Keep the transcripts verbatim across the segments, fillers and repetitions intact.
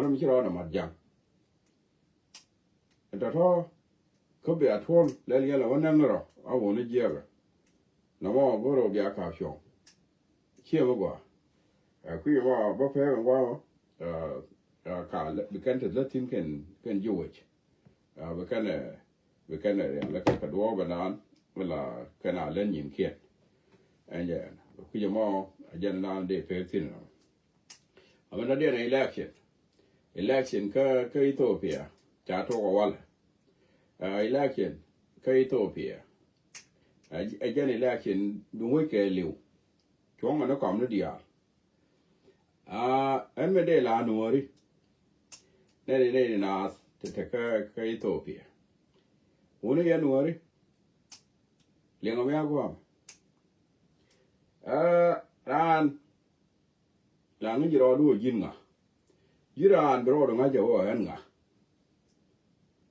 Ram ci rɔɔdɛ mat ja̱ŋ. Tɔ̱tɔ̱ kä bia tuɔl lɛl yɛl ɛ wä nɛn rɔ a wuni jiɛɛbɛ. Nɔmɔ bä rɔ bia ka̱p cuɔ̱ŋ. Ciɛ bä gɔaa. Ɛ kui̱ mɔ bä pɛɛk ɛn gua̱a̱ mɔ. Ɛ, ɛ, ka lɛ bi kɛn te lä thi̱n kɛn, kɛn ji̱ wec. Ɛ, bi kɛn ɛ, bi kɛn ɛ rial lɛ kɛ kɛ duɔɔk bɛ naan mi la kɛn a län nyin kiɛn. Ɛn jɛ ɛn kui̱ mɔ ɛ jɛn naan dee pɛɛk thi̱n ɛnɔ. Amɛn a diɛn election. Election kä, kä Ethiopia ca tuɔk a walɛ. Ɛ, election kä Ethiopia. Ɛ, ɛ jɛn election duŋ wec kɛ liw. Cuɔ̱ŋ ɛn kɔm ni diaal. Aa, ɛn mi dee la nuɔ̱ɔ̱ri. Nɛni, nɛni naath te te kä, kä Ethiopia. Wuni yɛn nuɔ̱ɔ̱ri. Liɛŋɛ mi a gua̱a̱m. Aa, raan la ŋi̱c rɔɔdu wä ji̱n ŋa. Ji̱ raan bi rɔɔdu ŋa̱c ɛ wä ɛn ŋa.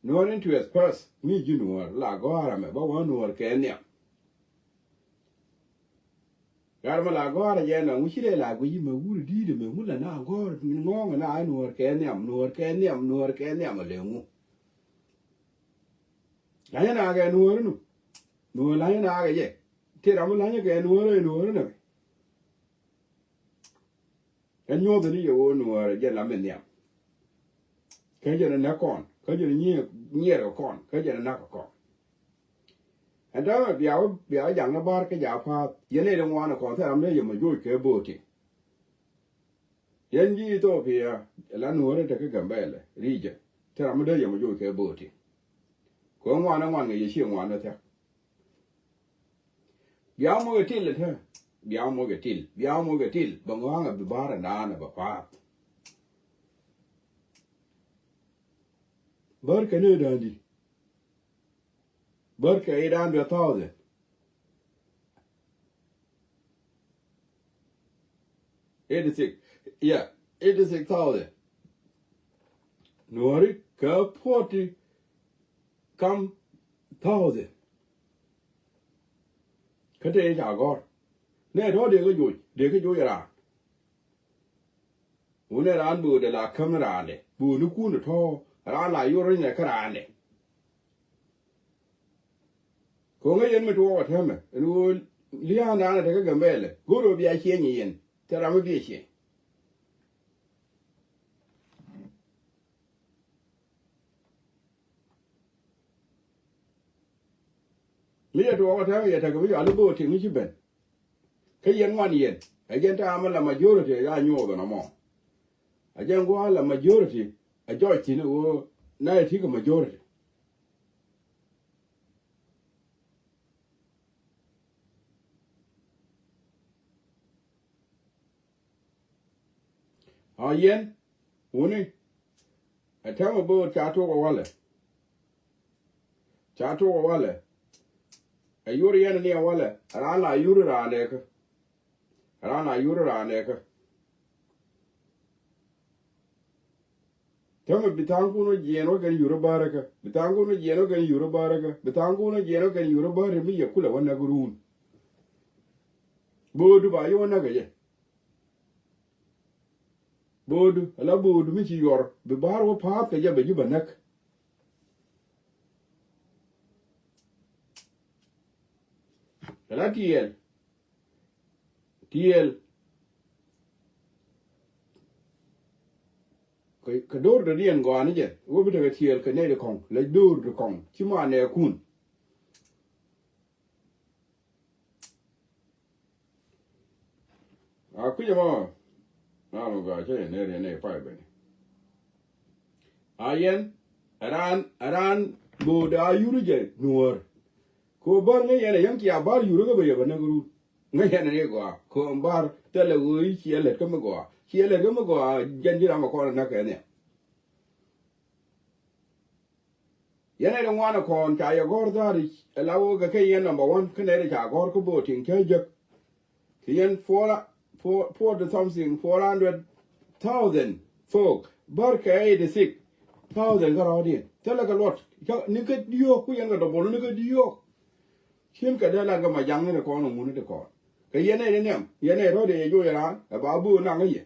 Nuɔ̱ɔ̱r interest first, ŋi̱c ji̱ nuɔ̱ɔ̱r la gɔ̱a̱r ɛmɛ bä wä nuɔ̱ɔ̱r kɛ nhiam. Gat mɛ la gɔ̱a̱r ɛ jɛ ɛn ŋa ŋu ci lɛ la guic mɛ wur di̱i̱t ɛmɛ ŋu la na gɔ̱a̱r ŋɔ̱ɔ̱ŋ na ɛ nuɔ̱ɔ̱r kɛ nhiam, nuɔ̱ɔ̱r kɛ nhiam, nuɔ̱ɔ̱r kɛ nhiam ɛ lɛ ŋu. La̱nyä na kɛ nuɔ̱ɔ̱r nu. Nuɔ̱ɔ̱r la̱nyä na kɛ jɛ. Ti ram mi la̱nyä kɛ nuɔ̱ɔ̱r ɛ nuɔ̱ɔ̱r nɛ. Ɛ nyuɔ̱th ni yɛ ɣöö nuɔ̱ɔ̱r jɛ lam in nhiam. Kä jɛ ni näk kɔn, kä jɛ ni nyier, nyier kɛ kɔn, kä jɛ ni näk kɛ kɔn. Ɛn täämɛ bia wä, bia wä jaŋ ni bär kä ja̱ pa̱a̱th. Yɛn ɛ ri ŋuan kɔn thil ram ni yɛ mɛ joc kɛ bo̱o̱ti. Yɛn ji̱ Ethiopia la nuɔ̱ɔ̱r in te kä Gambɛlɛ region. Thil ram mi dee yɛ mɛ joc kɛ bo̱o̱ti. Kɛ ŋuan ŋuan kɛ yɛ ciɛ ŋuan ni thia̱k. Bia muɔc kɛ til ɛ te. Bia muɔc kɛ til. Bia muɔc kɛ til. Bɛ ŋɔ̱a̱ŋ ɛ bi ba̱r ɛ naan ɛ bɛ pa̱a̱th. Bär kɛ ni dändi. Bär kɛ eight hundred thousand. Eighty six. Yeah, eighty six thousand. Nuɔ̱ɔ̱ri kɛ forty kam thousand. Kä te ca gɔ̱r. Nɛ tɔ̱ dee kä joc, dee kä joc raan. Wunɛ raan bo̱o̱dɛ la käm ni raandɛ. Bo̱o̱dɛ kun tɔ̱ raan la yor rɛnyɛ kä raandɛ. Ko̱ŋä yɛn mi tuɔɔk a täämɛ ɛn ɣöö lia̱a̱n raan a tekä Gambɛlɛ go̱r ɣöö bia ciɛny yɛn. Thil ram mi bia ciɛny. Mi yɛ tuɔɔk a täämɛ yɛ tekɛ mi yɔal i̱ bo̱o̱ tiŋ i̱ ci ben. Kä yɛn ŋuan yɛn ɛ jɛn ta̱a̱ mi la majority a nyuɔɔth ɛn ɔmɔ. Ɛ jɛn gua̱a̱ la majority ɛ jɔc thi̱n ɛ ɣöö na yɛ ti̱kɛ majority. A yɛn wuni ɛ tɛmɛ bo̱o̱t ca tuɔk ɛ walɛ. Ca tuɔk ɛ walɛ. Ɛ yur yɛn ni ɛ walɛ ɛ raan la yur raan ɛ kä. Ɛ raan la yur raan ɛ kä. Täämɛ bi tha̱a̱ŋkun wä jiɛɛn wä kɛn yur bäärä kä. Bi tha̱a̱ŋkun wä jiɛɛn wä kɛn yur bäärä kä. Bi tha̱a̱ŋkun wä jiɛɛn wä kɛn yur bäärä mi yɛ kulɛ wä näk ruun. Bo̱o̱du ba yɛ wä näk kɛ jɛ. Bo̱o̱du ala bo̱o̱du mi ci yɔr bi ba̱a̱r wä pa̱a̱th kɛ jɛ bɛ ji̱ bɛ näk. Ala tiɛɛl. Tiɛɛl. Kɛ, kɛ do̱r dɔ̱diɛn gɔaa ni jɛ wä bi tekɛ tiɛɛl kɛ nɛy ti kɔŋ la do̱r ti kɔŋ ci ma nɛɛkun. A kui̱c ɛmɔ. Ram ɔ gɔaa cä yɛ nɛr yɛn ɛ pay beni. A yɛn ɛ raan, ɛ raan bo̱o̱dɛ a yuri jɛ nuɔ̱ɔ̱r. Kɛ ɣöö bär ŋäc yɛn ɛ yäŋ cia bär yuri kä bɛ yɛ bɛ näk run. Ŋäc yɛn ɛ ni gɔaa kɛ ɣöö bär thilɛ ɣöö i̱ ciɛ lät kä mi gɔaa. Ciɛ lät kä mi gɔaa jɛn ji̱ ram ɛ kɔn ɛ näk kɛ nhiam. Yɛn ɛ ri ŋuan ɛ kɔn ca yɛ gɔ̱r dha̱a̱r i̱ ɛ la wä kɛ kɛ yɛn number one kä nɛy ri ca gɔ̱r kä bo̱o̱tiŋ cä jek. Kɛ yɛn four, four, forty something, four hundred thousand folk bär kɛ eighty six thousand kä rɔɔdiɛn thilɛ kɛ luɔt. Ni kä diöök ku yɛn kɛ dɔbol ni kä diöök. Cien kɛ dee lat kɛ ma jaŋni ti kɔn ɛ ŋuni ti kɔn kɛ yɛn ɛ ri nhiam yɛn ɛ rɔɔdiɛn yɛ joc ɛ raan ɛ ba bo̱o̱ naŋ kä yɛ.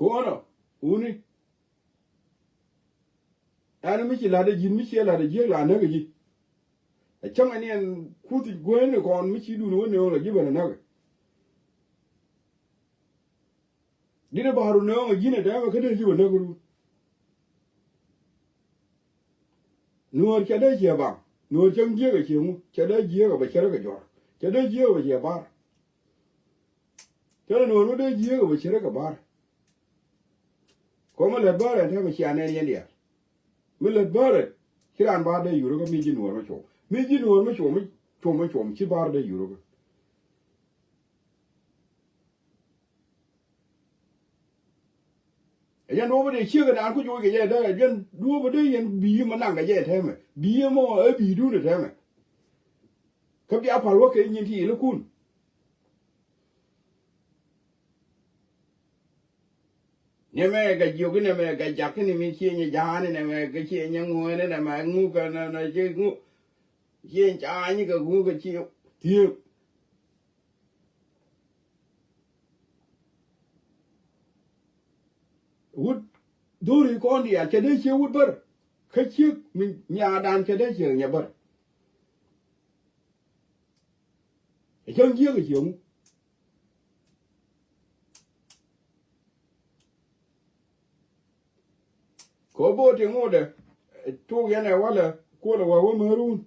Kuɔnɔ wuni. Ɛn mi ci la̱t ɛ ji̱n mi ciɛ la̱t ɛ jiäk la näk ɛ ji̱. Ɛ cäŋ ɛn ɛn kuth guäni kɔn mi ci dun wä nööŋ la ji̱ bɛ nä näk. Dit ɛ ba̱a̱ru nööŋ ɛ ji̱n ɛ dɛmɛ kä dee ji̱ bɛ näk run. Nuɔ̱ɔ̱r cɛ dee ciɛ baŋ. Nuɔ̱ɔ̱r cäŋ jiäk ɛ ciɛ ŋu cɛ dee jiäk ɛ bɛ cɛ rɛ kɛ jɔr. Cɛ dee jiäk ɛ bɛ ciɛ ba̱r. Cä ni nuɔ̱ɔ̱r mi dee jiääk ɛ bɛ ci rɛ kɛ ba̱r. Kɔ mi lät ba̱r ɛn tɛmɛ cia nɛn yɛn diaal. Mi lät ba̱r ɛ ci raan ba̱r dee yurä kä mi ji̱ nuɔ̱ɔ̱r mi cuɔm. Mi ji̱ nuɔ̱ɔ̱r mi cuɔm mi cuɔm mi cuɔm ci ba̱r dee yurä kä. Ɛ jɛn duɔ̱ɔ̱p dee ciek ɛ naan ku juɔc kɛ jɛ dee ɛ jɛn duɔ̱ɔ̱p dee yɛn bi̱i̱ mi naŋ kɛ jɛ tɛmɛ bi̱i̱ mɔ ɛ bi̱i̱dun ɛ tɛmɛ. Kä bia pal wä kɛ nyin ti ilä kun. Nɛmɛ kɛ jiök nɛmɛ kɛ jak ni mi cie nyɛ ja̱a̱n nɛmɛ kɛ cie nyɛ ŋuɛn nɛmɛ ŋu kɛ nɛ nɛ cie ŋu. Cie ca̱a̱ny kɛ ŋu kɛ cie thiek. Wut dhori kɔn diaal cɛ dee cie wut bär. Kä ciek mi nyaatdan cɛ dee ciek nyɛ bär. Ɛ cäŋ jiäk ɛ cieŋ. Kɛ ɣöö bo̱o̱t ti ŋotdɛ tok yɛn ɛ walɛ kuɔlɛ wä wä märun.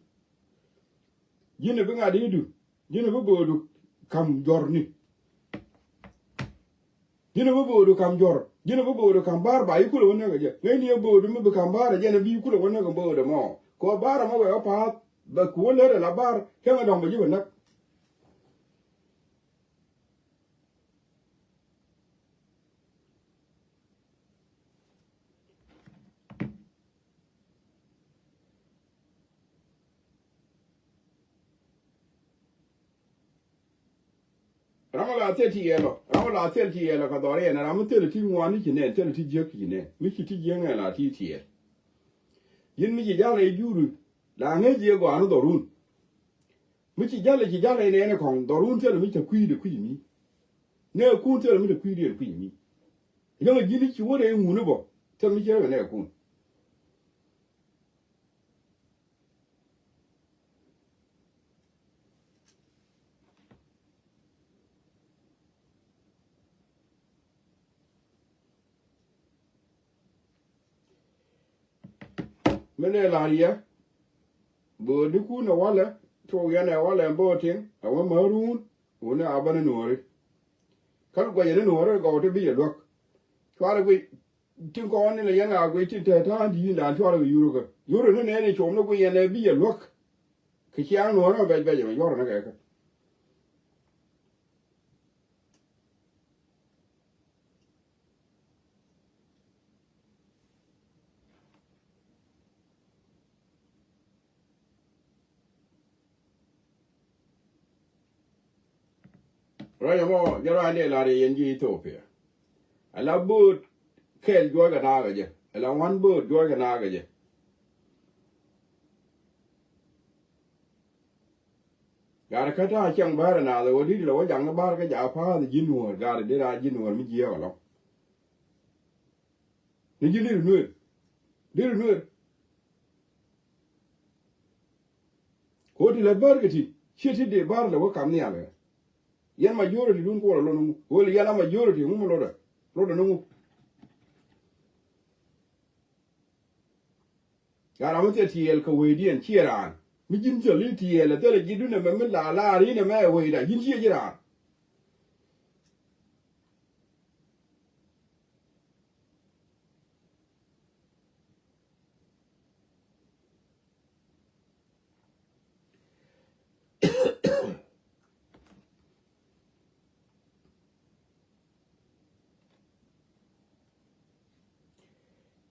Ji̱n ɛ bi ŋa̱t i̱du ji̱n ɛ bi bo̱o̱du ka̱m jɔrni. Ji̱n ɛ bi bo̱o̱du ka̱m jɔr ji̱n ɛ bi bo̱o̱du ka̱m ba̱a̱r ba i̱ kulɛ wä näk ɛ jɛ ŋäcni ɛ bo̱o̱du mi bi ka̱m ba̱a̱r ɛ jɛn ɛ bi i̱ kulɛ wä näk ɛ bo̱o̱du mɔ. Kɛ ɣöö ba̱a̱r ɛmɔ wɛ ɣä pa̱a̱th bɛ kuäär lät ɛ la ba̱a̱r cäŋ ɛ dɔ̱ŋ bɛ ji̱ bɛ näk. Ram mi la thil ti yɛl ɔ ram mi la thil ti yɛl ɔ kɛ dhɔr yɛn ram mi thil ti ŋuan ni ci nɛn thil ti jiäk ci nɛn mi ci ti jiäk ŋɛn la ti ti yɛl. Yin mi ci jal rɛy juri la ŋäc jiɛ gɔaa ni dhɔrun. Mi ci jal ci jal rɛy nɛn kɔŋ dhɔrun thil mi ca kui̱ de kui̱ mi. Nɛ kun thil mi ca kui̱ de kui̱ mi. Yäŋ ji̱n ci wä rɛy ŋuni bɔ thil mi ci rɛy nɛ kun. Mi nɛ la̱r yɛ böödikun ɛ walɛ tuɔk yɛn ɛ walɛ böötiŋ ɛ wä märun. Wuni a bä ni nuɔ̱ɔ̱ri. Kä guɛcɛ ni nuɔ̱ɔ̱ri gɔw ti bi yɛ luäk. Cuarɛ guic tin kɔn ni lɛ yɛn a guic tin te ta̱a̱n di̱i̱n da̱a̱n cuarɛ guic yurä kä yurä ni nɛɛni cuɔm ni guic yɛn ɛ bi yɛ luäk. Kɛ ciaŋ nuɔ̱ɔ̱ri mɛ bɛc bɛc ɛmɛ cuarɛ ni kɛ kä. Ruac ɛmɔ jɛ ruac dee lar yɛ yɛn ji̱ Ethiopia. Ala bo̱o̱t kɛl juɔc kɛ naakɛ jɛ ala wan bo̱o̱t juɔc kɛ naakɛ jɛ. Gat kä ta̱a̱ cäŋ bäärɛ naath ɛ wä di̱t lɛ wä jaŋ ni bäär kä jaak pa̱a̱th ji̱ nuɔ̱ɔ̱r gat ɛ dee raar ji̱ nuɔ̱ɔ̱r mi jiääk ɛlɔ̱ŋ. Ni ji̱ li̱r nueer li̱r nueer. Ko̱ ti lät bäär kɛ ti ciɛ ti dee bäär lɛ wä kam nhial kɛ. Yɛn majority dun kuɔl ɛ lon ŋu wël yɛn a majority ŋu mi lotdɛ lotdɛ ni ŋu. Gat ram mi thil tiɛɛl kɛ wecdiɛn ciɛ raan mi ji̱n thil i̱ tiɛɛl ɛ thilɛ ji̱ dun ɛmɛ mi la laar in ɛmɛ ɛ wecda ji̱n ciɛ ji̱ raan.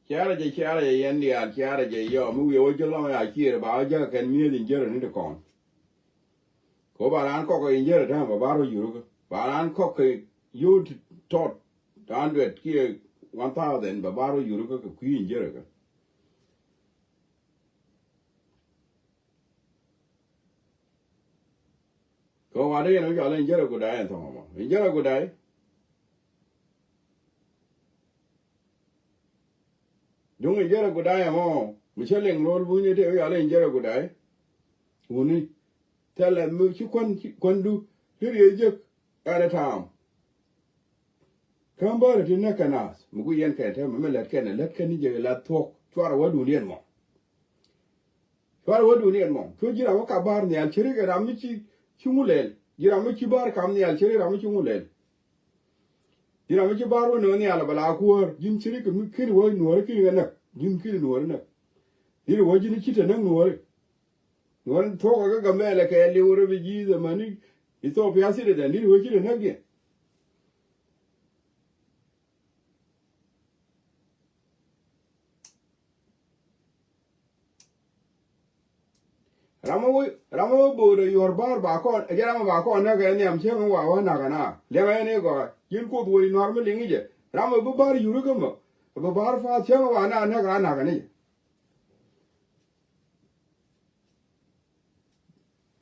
Ciarɛ jɛ ciarɛ jɛ yɛn diaal ciarɛ jɛ yɔ mi wiɛ wä ji̱ lɔŋ ya ciëër ba wä jäk kɛn mi̱eth in järä ni ti kɔn. Ko ba raan kɔk in järä täämɛ ba bar wä yurä kä ba raan kɔk kɛ yot tɔt. Raan duet kiɛ one thousand ba bar wä yurä kä kɛ kui̱ in järä kä. Kɛ ɣöö wadä yɛn ɛ mi cɔal in järä gudai ɛn thɔŋ ɛmɔ in järä gudai. Duŋ in jɛrɛ gudai ɛmɔ mi cä liŋ ro̱l bunyä tëë wi̱i̱ alɛ in jɛrɛ gudai. Wuni thilɛ mi ci kuän, ci kuändu ti riee jek. Ɛn ɛ taam käm bärä ti näk kɛ naath mi guiy yɛn kɛn tɛmɛ mi lät kɛn ɛ lät kɛn ni jɛ la thuɔ̱k. Cuarɛ wä duniɛn mɔ. Cuarɛ wä duniɛn mɔ cuɔ ji̱ ram mi kap bär nhial ceri kɛ ram mi ci, ci ŋu lɛl. Ji̱ ram mi ci bär kap nhial ceri ram mi ci ŋu lɛl. Ji̱ ram mi ci bär wä nööŋ nhial bɛ la kuäär ji̱n ceri kɛ mi ken wä nuɔ̱ɔ̱rä ken kɛ näk ji̱n ken nuɔ̱ɔ̱rä näk. Ji̱n wä ji̱n ci te näk nuɔ̱ɔ̱rä. Ŋuɔ̱n thuɔ̱k kä Gambɛlɛ kɛ liw refugees mani Ethiopia citizen di̱t wee ci te näk diɛn. Ram wee, ram wee bo̱o̱dɛ yuɔr ba̱a̱r ba kɔn ɛ jɛ ram ba kɔn näk ɛ nhiam cäŋ wa wä nak ɛna liɛŋ ɛ ni gɔaa ji̱n Kuoth wee nua̱r mi liŋ i̱ jɛ ram wee bi ba̱a̱r yuri kä mɔ bi ba̱a̱r pa̱a̱th cäŋ wa na näk a nak ɛni jɛ.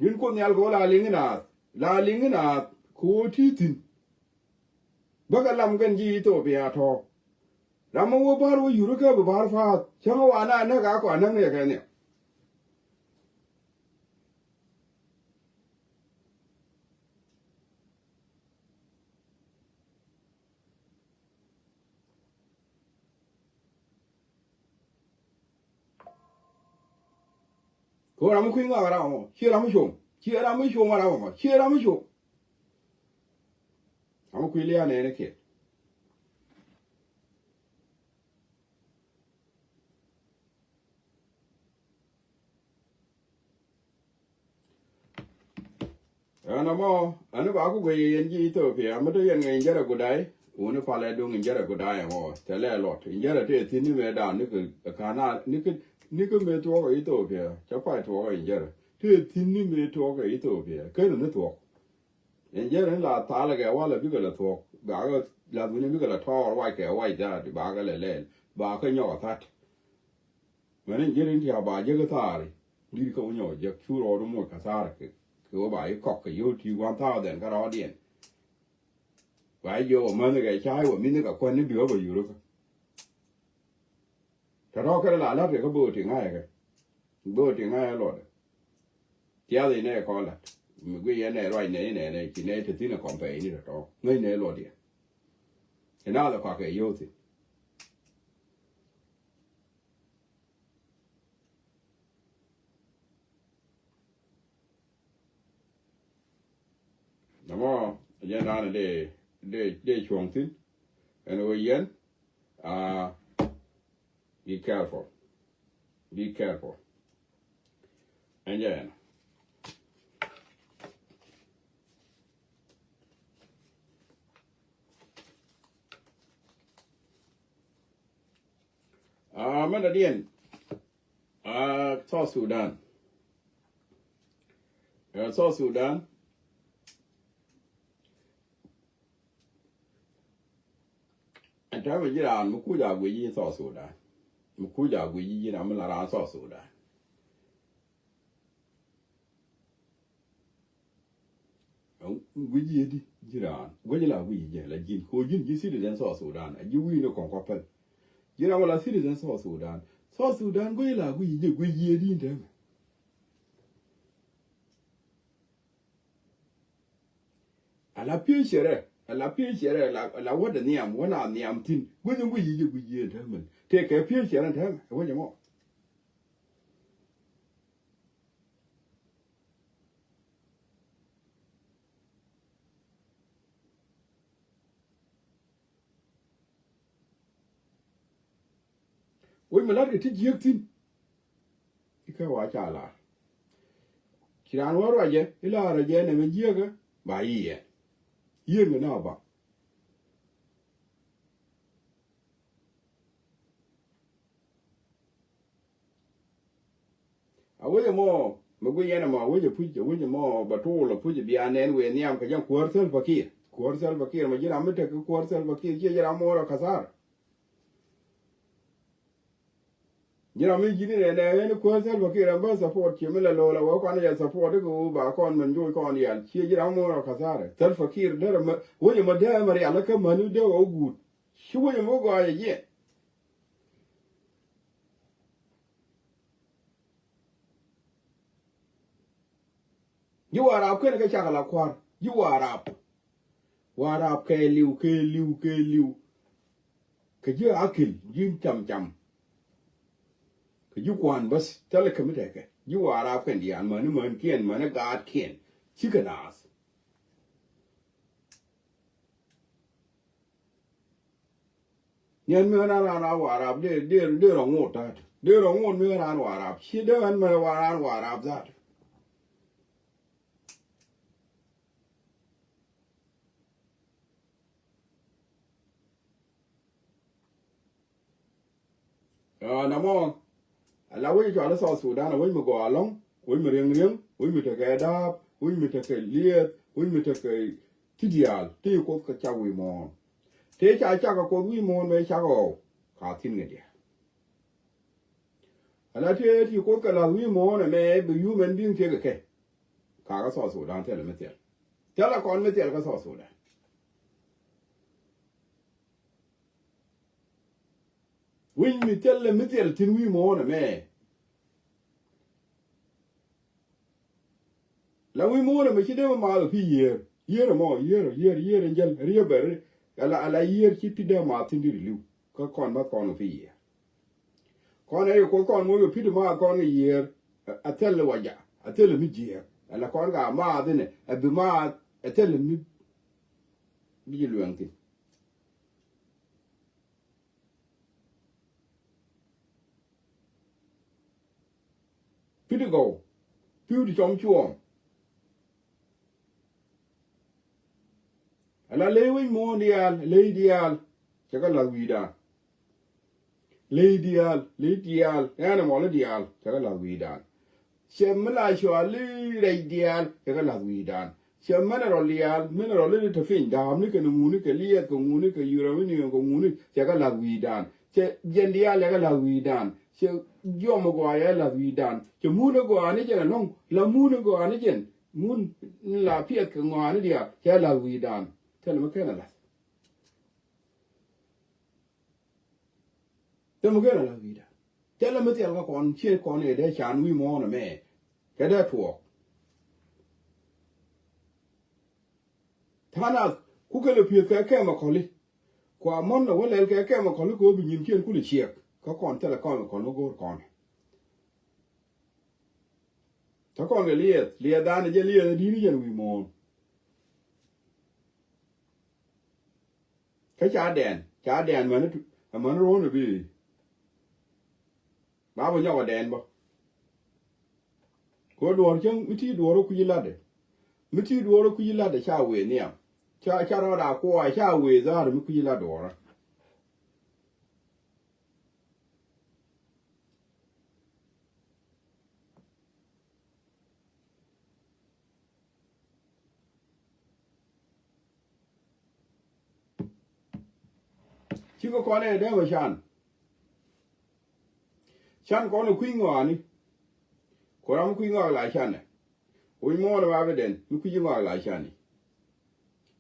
Ji̱n Kuoth Nhial kɛ ɣöö la liŋ naath, la liŋ naath kɛ ɣöö ti thi̱n. Bäkɛ lam kɛn ji̱ Ethiopia tɔ̱. Ram mi wä bär wä yuri kä bi bär pa̱a̱th cäŋ wa na näk a kɔn näk ni kɛ nhiam. Ko ram mi kui̱ ŋɔak ram mɔ, ciɛ ram mi com, ciɛ ram mi com ram mɔ, ciɛ ram mi com. Ram mi kui̱ lia̱a̱ nɛɛni kiɛ. Ɛn ɛmɔ ɛn ba ku guic yɛn ji̱ Ethiopia mi te yɛn ŋäc in jɛrɛ gudai. Wuni palɛ duŋ in jɛrɛ gudai ɛmɔ tɛlɛ lɔt in jɛrɛ tëë thi̱n ni mëë dan ni kɛ ka̱n a ni kɛ ni kɛ mëë tuɔɔk ɛ Ethiopia cɛ pay tuɔɔk in jɛrɛ tëë thi̱n ni mëë tuɔɔk ɛ Ethiopia ken ni thuɔɔk. In jɛrɛ ni la thalɛ kɛ walɛ bikɛ lɛ thuɔɔk bakɛ lath wi̱ni bikɛ lɛ tɔɔr wac kɛ wac daat bakɛ lɛ lɛl bakɛ nyɔk a that. Mɛn in ji̱n in tia̱a̱ ba jek i̱ thaari di̱t kä wä nyɔk jek cu rɔɔdu moc kathara kɛ kɛ wä ba i̱ kɔk kɛ yio̱w ti one thousand kä rɔɔdiɛn. Ba i̱ jiök wä mäni kɛ ca̱a̱c wä mi̱ni kɛ kuän ni bi wä bä yurikä. Tɔ̱tɔ̱ kɛ la la̱t kɛ kä bo̱o̱ ti ŋa̱cä kɛ bo̱o̱ ti ŋa̱cä luɔtdɛ. Tiath inɛ kɔn la̱t mi guiy yɛn nɛ ruac nɛ inɛ nɛ ci nɛ te thi̱n ɛ kɔmpɛy ni tɔ̱tɔ̱ ŋäc nɛ luɔtdiɛn. Inɛ alɛ kɔakɛ yio̱w thi̱n. Nɔmɔ jɛn da̱a̱n dee dee dee cuɔ̱ŋ thi̱n. Ɛn ɣöö yɛn aa be careful. Be careful. Ɛn jɛ ɛn. Aa mɛn dadiɛn. Aa South Sudan. Aa South Sudan. Ɛn täämɛ ji̱ raan mi kuc a guic ji̱ South Sudan. Mi kuc a guic ji̱ ji̱ ram mi la raan South Sudan. Guic ji̱ di ji̱ raan guic la guic ji̱ la ji̱n ko ji̱n ji̱ citizen South Sudan a ji̱ wi̱i̱ ni kɔn kɔ pɛl. Ji̱ ram la citizen South Sudan. South Sudan guic la guic ji̱ guic ji̱ di tɛmɛ. A la pi̱i̱ cɛrɛ a la pi̱i̱ cɛrɛ a la wädɛ nhiam wä na nhiam thi̱n guic ji̱ guic ji̱ guic ji̱ tɛmɛ. Tëë kɛ pi̱i̱ cɛrɛ tɛmɛ ɛ wä jɛ mɔ. Wec mi la̱tkɛ ti jiäk thi̱n. Ikä wa ca lar ci raan wä ruacɛ ilarä jɛ nɛmɛ jiäkä. Ba yiɛn yiëën kɛ na ba. A wec ɛmɔ mi guic yɛn ɛmɔ a wec ɛ puc a wec ɛmɔ bɛ tuul ɛ puc ɛ bia nɛn wëë nhiam kɛ jɛn kuäär Salva Kiir. Kuäär Salva Kiir mɛ ji̱n ram mi tek kä kuäär Salva Kiir ciɛ ji̱ ram mo̱o̱r ɛ kathar. Ji̱ ram mi ji̱n inɛ nɛ ɛn kuäär Salva Kiir ɛn bä support ciɛ mi lɛ lo̱o̱l ɛ wä kuan jɛ support ikä wä ba kɔn mɛn joc kɔn yal ciɛ ji̱ ram mo̱o̱r ɛ kathar. Salva Kiir derɛ mɛ wec ɛmɔ dee ɛmɛ rial ikä mäni dee wä guut. Ci wec ɛmɔ gɔaa jɛ jiɛn. Ji̱ Warap kɛn kɛ cak ala kua̱r. Ji̱ Warap. Warap kɛ li̱w, kɛ li̱w, kɛ li̱w. Kɛ ji̱ akil, ji̱ cam cam. Kɛ ji̱ kuan bäth, thilɛ kɛ mi tekɛ. Ji̱ Warap kɛn diaal, mäni mänkiɛn, mäni gaatkiɛn. Cikɛ naath. Niɛn mi ɣän an raan a Warap dee, dee, dee rɔ ŋot that. Dee rɔ ŋot mi ɣän raan Warap. Ci dee ɣän mɛ raan Warap that. Aa, namɔ, ala wec cɔal i̱ South Sudan, a wec mi gɔaa ɛlɔ̱ŋ, wec mi riɛŋ riɛŋ, wec mi tekɛ da̱a̱p, wec mi tekɛ liɛth, wec mi tekɛ ti diaal, ti Kuoth kɛ cak wi̱i̱ muɔ̱ɔ̱n. Tëë ca cak kɛ Kuoth wi̱i̱ muɔ̱ɔ̱n mëë cak ɣɔw, ka thi̱n kɛ diaal. Ala tëë ti Kuoth kɛ la̱th wi̱i̱ muɔ̱ɔ̱n ɛmɛ bi yumɛn bi̱i̱ŋ tiek kɛ kɛ. Ka kä South Sudan thilɛ mi thil. Thilɛ kɔn mi thil kä South Sudan. Wi̱ny mi thilɛ mi thil thi̱n wi̱i̱ muɔ̱ɔ̱n ɛmɛ. La wi̱i̱ muɔ̱ɔ̱n ɛmɛ ci dee mi maath ɔ pi̱ yiëër. Yiëër ɛmɔ, yiëër, yiëër, yiëër in jäl, riee bɛ ri. Ala, ala yiëër ci pi̱ dee maath thi̱n di̱t li̱w. Kä kɔn bä kɔn ɔ pi̱ yiëër. Kɔn ɛ yɛ Kuoth kɔn moc ɔ pi̱ di maath kɔn kɛ yiëër. A, a thil waja, a thil mi jiɛɛk. Ala kɔn ka maath inɛ, a bi maath, a thil mi, bi ji̱ luɛŋ thi̱n. Pi̱t ti gɔw, pi̱w ti cɔm cuɔɔm. Ala ley wi̱c muɔ̱ɔ̱n diaal, ley diaal, cɛ kɛ la̱th wi̱i̱dan. Ley diaal, ley diaal, ɛn ɛmɔ ley diaal, cɛ kɛ la̱th wi̱i̱dan. Cɛ mi la cuali rɛc diaal, cɛ kɛ la̱th wi̱i̱dan. Cɛ mineral diaal, mineral ni te piny, da̱a̱pni kɛ ŋuni, kɛ liɛth kɛ ŋuni, kɛ uranium kɛ ŋuni, cɛ kɛ la̱th wi̱i̱dan. Cɛ jiɛn diaal cɛ kɛ la̱th wi̱i̱dan. Cɛ jiɔm gɔaa cɛ la̱th wi̱i̱dan. Cɛ mun gɔaa ni jɛn ɛlɔ̱ŋ, la mun gɔaa ni jɛn. Mun la piɛth kɛ ŋɔaani diaal cɛ la̱th wi̱i̱dan. Thilɛ mi ken a la̱th. Thilɛ mi ken a la̱th wi̱i̱dan. Thilɛ mi thil kä kɔn, ciɛ kɔn ëë dee can wi̱i̱ muɔ̱ɔ̱n ɛmɛ. Kɛ dee tuɔɔk. Tha̱a̱ŋ nath, ku kɛ lɛ pi̱eth kɛ kɛm a kɔli. Kua mɔn a wä lɛl kɛ kɛm a kɔli kɛ wä bi nyi̱n kiɛn kulɛ ciɛk. Kä kɔn thilɛ kɔn a kɔn wä go̱o̱r kɔn. Kä kɔn kɛ liɛth, liɛth dan jɛ liɛth a di̱t ni jɛn wi̱i̱ muɔ̱ɔ̱n. Kä ca dɛn, ca dɛn mäni tu, amäni ruɔ̱n bi. Ba bä nyɔk a dɛn bä. Kɛ duɔ̱ɔ̱r cäŋ mi ti duɔ̱ɔ̱r kui̱ latdɛ. Mi ti duɔ̱ɔ̱r kui̱ latdɛ ca wëë nhiam. Ca, ca rɔɔd a kuɔɔc ca wëë dha̱a̱r mi kui̱ lat duɔ̱ɔ̱rä. Cikɛ kɔn ɛ dee mɛ can. Can kɔn ɛ kui̱ ŋɔaani. Ku ram kui̱ ŋɔak la canɛ. Wi̱c muɔ̱ɔ̱n ɛ ba bi dɛn mi kui̱ ŋɔak la cani.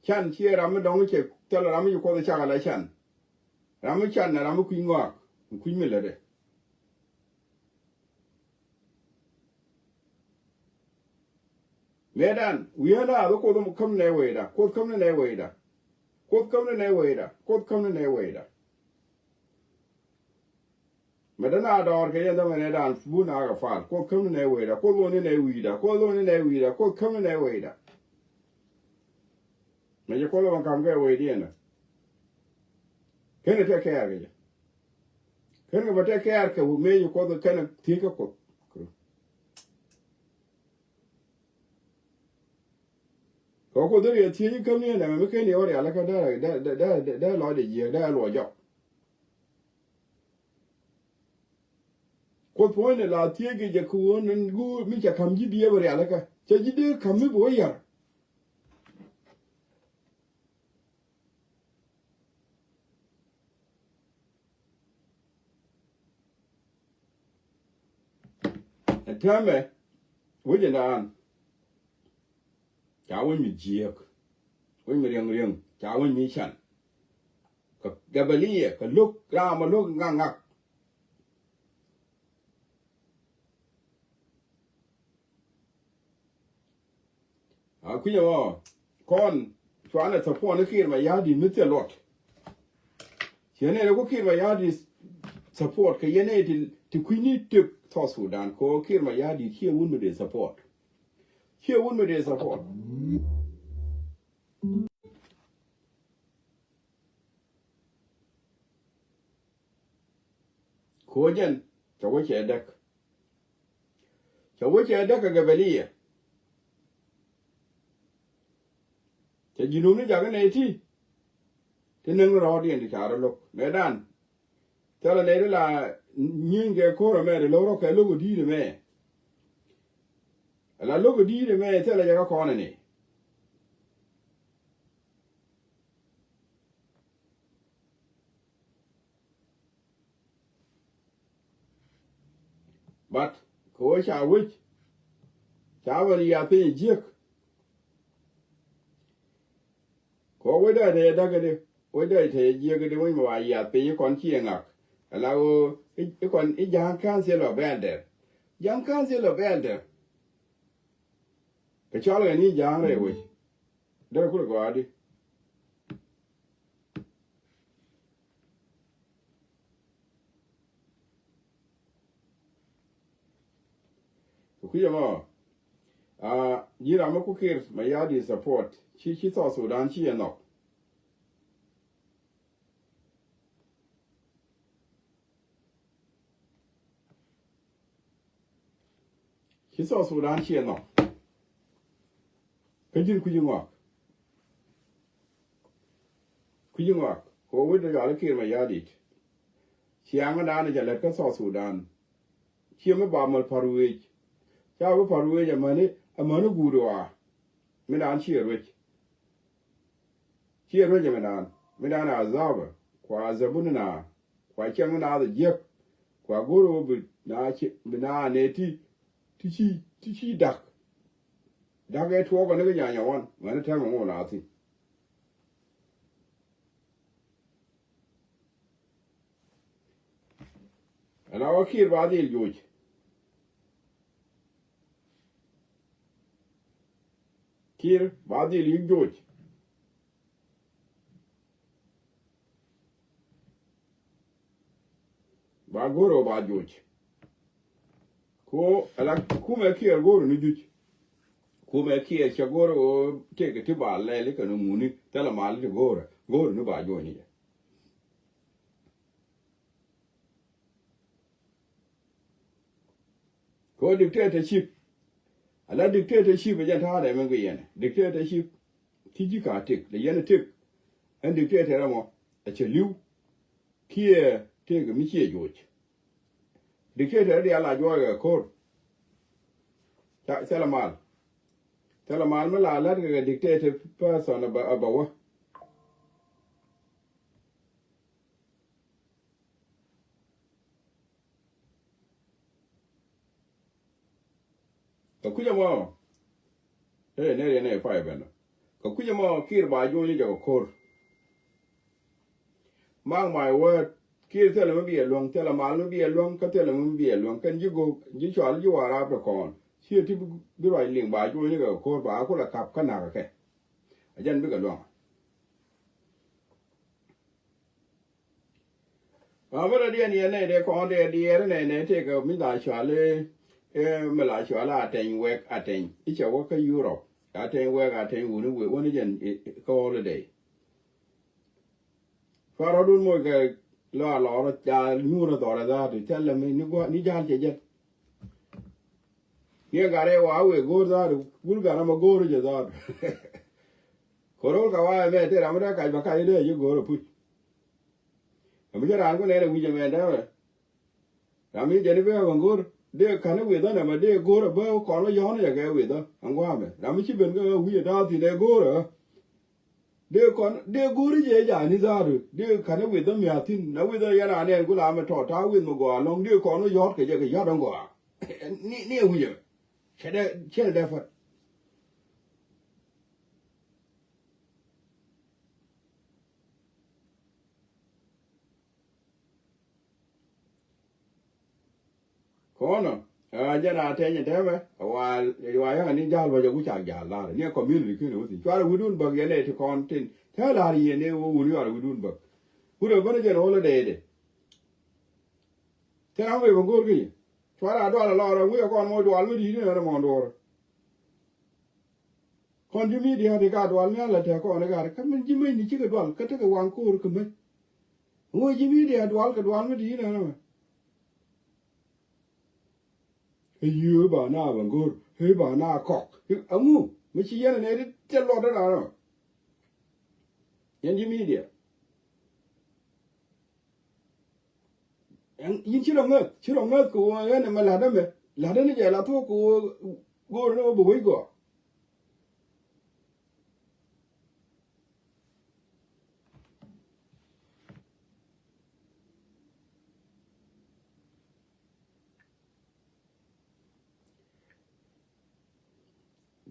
Can ciɛ ram mi dɔ̱ŋ cɛ thil ram mi ci kuɔth cak ala can. Ram mi can ɛ ram mi kui̱ ŋɔak mi kui̱ mi lätdɛ. Mëëdan wi̱i̱ ɣän a bi Kuoth käm ni nɛ wecda, Kuoth käm ni nɛ wecda. Kuoth käm ni nɛ wecda, Kuoth käm ni nɛ wecda. Mɛ däna dɔɔr kɛ yɛn dämɛ nɛ dan bun a kɛ fal. Kuoth käm ni nɛ wecda, Kuoth lo̱n ni nɛ wi̱i̱da, Kuoth lo̱n ni nɛ wi̱i̱da, Kuoth käm ni nɛ wecda. Mɛ jɛ Kuoth bä kam kɛ wecdiɛn ɛ. Ken kɛ tɛk kɛɛr kɛ jɛ. Ken kɛ bä tɛk kɛɛr kɛ mëë jɛ Kuoth kɛn thiec kɛ Kuoth. Kɛ Kuoth riɛ thiec käm ni ɛn ɛmɛ mi ken yɛ wä rialikä dee, dee, dee, dee, dee, dee lɔcdɛ jiääk dee luɔc jɔk. Kuoth puɔ̱nydɛ la thiec kɛ jɛ kɛ ɣöö ni guur mi cɛ ka̱m ji̱ diëëp rialikä. Cɛ ji̱ dee ka̱m mi bi wä yär. Ɛ täämɛ wec in daan ca wec mi jiääk, wec mi riɛŋ riɛŋ, ca wec mi can. Kɛ gabaliya, kɛ lo̱k, ram a lo̱k ŋak ŋak. A kui̱c ɛmɔ kɔn cuanɛ support ni Kiir Mayardit mi thil luɔt. Ciɛ nɛy rɛ ku Kiir Mayardit support kɛ yɛn nɛy ti, ti kui̱ni tëk South Sudan kɛ ɣöö Kiir Mayardit ciɛ wun mi dee support. Ciɛ wun mi dee support. Kɛ ɣöö jɛn cɛ wä cɛ däk. Cɛ wä cɛ däk kɛ gabɛliya. Cɛ ji̱ nuni jakä nɛy ti. Ti näŋ rɔɔdiɛn ti ca rɔ lo̱k. Mëëdan. Thilɛ nɛy ti la nyieny kɛ ko̱r ɛmɛ ti lo̱k rɔ kɛ lo̱k ɛ di̱i̱t ɛmɛ. Ala lo̱k ɛ di̱i̱t ɛmɛ thilɛ jɛ kä kɔn ɛnɛ. But kɛ ɣöö ca wec ca ben yiath piny jiäk. Kɛ ɣöö wec dee te jɛ däk i̱di, wec dee te jɛ jiäk i̱di, wec mi wa yiath piny i̱ kɔn ci ɛ ŋak. Ala ɣöö i̱, i̱ kɔn i̱ Ja̱a̱ŋ Council of Elder. Ja̱a̱ŋ Council of Elder. Kɛ cɔl kɛ ni Ja̱a̱ŋ rɛy wec. Derɛ kulɛ gɔaa di. Kɛ kui̱ ɛmɔ, a, ji̱ ram mi ku Kiir Mayardit support ci, ci South Sudan ci ɛ nhɔk. Ci South Sudan ciɛ nhɔk. Kä ji̱n kui̱ci ŋɔak. Kui̱ci ŋɔak. Kɛ wä wec dee yual i̱ Kiir Mayardit. Ciaŋ dan i̱ ca lät kä South Sudan. Ciɛ mi ba mal pa̱r wec. Ca bi pa̱r wec amäni, amäni guut ɣɔaa. Mi dan ciɛ ruec. Ciɛ ruec ɛmɛ naan mi naan a azabä kua azabuni na kua cɛŋ mi naath a jiäk kua go̱r ɣöö bi na ci bi na nɛ ti ti ci ti ci dak. Dak ɛ tuɔɔk ɛ ni kɛ nyanya wan mɛni tɛmɛ ŋuɔ naath thi̱n. Ɛn a wä Kiir ba dhil joc. Kiir ba dhil yik joc. Ba go̱r ɣöö ba joc. Ko ala kumɛ Kiir go̱r ni juc. Kumɛ Kiir cɛ go̱r ɣöö tëëk ti ba lɛl ikɛ ni ŋuni thilɛ mal ti go̱r go̱r ni ba joc ni jɛ. Ko dictatorship. Ala dictatorship ɛ jɛn ta̱a̱dɛ min kɛ yɛn dictatorship. Ti ji̱ ka tëk lɛ yɛn tëk. Ɛn dictator ɛmɔ a cɛ li̱w. Kiɛ tëk mi ciɛ joc. Dictator diaal a juɔc kɛ ko̱r. Ca thilɛ mal. Thilɛ mal mi la lät kɛ dictator person a bɛ wä. Kɛ kui̱c ɛmɔ. Ee nɛ riɛn ɛ pay bɛn. Kɛ kui̱c ɛmɔ Kiir ba juɔ̱ny jɛ kɛ ko̱r. Mark my word. Kiir thilɛ mi biɛ luäŋ thilɛ mal mi biɛ luäŋ kä thilɛ mi biɛ luäŋ kɛn ji̱ go̱o̱k ji̱ cɔal ji̱ Warap ti kɔn ciɛ ti bi ruac liŋ ba juɔ̱ny jɛ kɛ ko̱r ba kulɛ kap kä nakä kɛ. A jɛn bikɛ luäŋ. Ram mi rɔ diɛn yɛn nɛy dee kɔn dee diɛɛr nɛy nɛy tëëkɛ mi la cuali. Mi la cuali Ateny Wek Ateny i̱ cɛ wä kä Europe. Ateny Wek Ateny wuni wek wuni jɛn kä holiday. Cuarɔdun moc kɛ lɔ a lɔrɔ ca nyuurä dhɔrɛ dhaatu thilɛ mi ni gua̱ ni ja̱l cɛ jɛn. Ni ɛ gat rɛy wa wëë go̱o̱r dhaadu gul gat amä go̱o̱r jɛ dhaadu. Kɛ ro̱l ka wa ɛmɛ tëë ram mi dee kac bä kac dee ji̱ go̱o̱r ɛ puc. Ɛ mi cä raan ku nɛn ɛ wi̱c ɛmɛ dee mɛ. Ram mi jɛn i̱ bee ɛ bä go̱o̱r dee ka̱n i̱ withä nɛmɛ dee go̱o̱r ɛ bä kɔn lɔ yɔ̱ɔ̱n ɛ jɛ kɛ withä ɛn gua̱a̱mɛ ram mi ci ben kä wi̱c ɛ da̱a̱ thi̱n ɛ go̱o̱r ɛ. Dee kɔn dee go̱o̱ri jɛ jani dhaadu dee ka̱n i̱ withä mia̱thi̱n na withä yɛn anɛn ku lamɛ tɔt ta̱a̱ with mi gɔaa lɔ̱ŋ dee kɔn i̱ yɔ̱t kɛ jɛ kɛ yɔ̱t ɛn gɔaa. Ni ni ɛ wi̱cɛ cɛ dɛ cɛ dɛ fat. Kɔnɔ Ɛ jɛn a tɛny in tɛmɛ wa, wa yaŋ ni jal bä jɛ ku cak jal lar ni a community kin wä thin cuarɛ wi̱dun bäk yɛn ɛ ti kɔn tin. Tɛ lar yɛn ɛ wä wun yuarɛ wi̱dun bäk. Wurɛ bä ni jɛn holiday de. Tɛ ram wee bä go̱o̱r ki yɛ cuarɛ a dual a lɔr a wi̱i̱ a kɔn mɔ dual mi di̱i̱t ni ɛ rɛ mɔ duɔr. Kɔn ji̱ media ti ka dual mi a la tɛ kɔn ɛ gar kä min ji̱ mec ni cikɛ dual kä tekɛ waŋ ko̱o̱r kä mec. Ŋuɔ ji̱ media dual kɛ dual mi di̱i̱t ni ɛ rɛ mɔ. Ɛ yio̱o̱ ba na bɛ go̱o̱r ɛ ba na kɔk. Aŋu mi ci yɛn ɛ nɛ ti tɛ luɔt ɛ rarɔ. Yɛn ji̱ media. Ɛn, yin ci rɔ ŋäth, ci rɔ ŋäth kɛ ɣöö ɛn ɛmɛ la̱t ɛmɛ, la̱t ɛn jɛ la thok kɛ ɣöö go̱o̱r ni ɣöö bi wec gɔaa.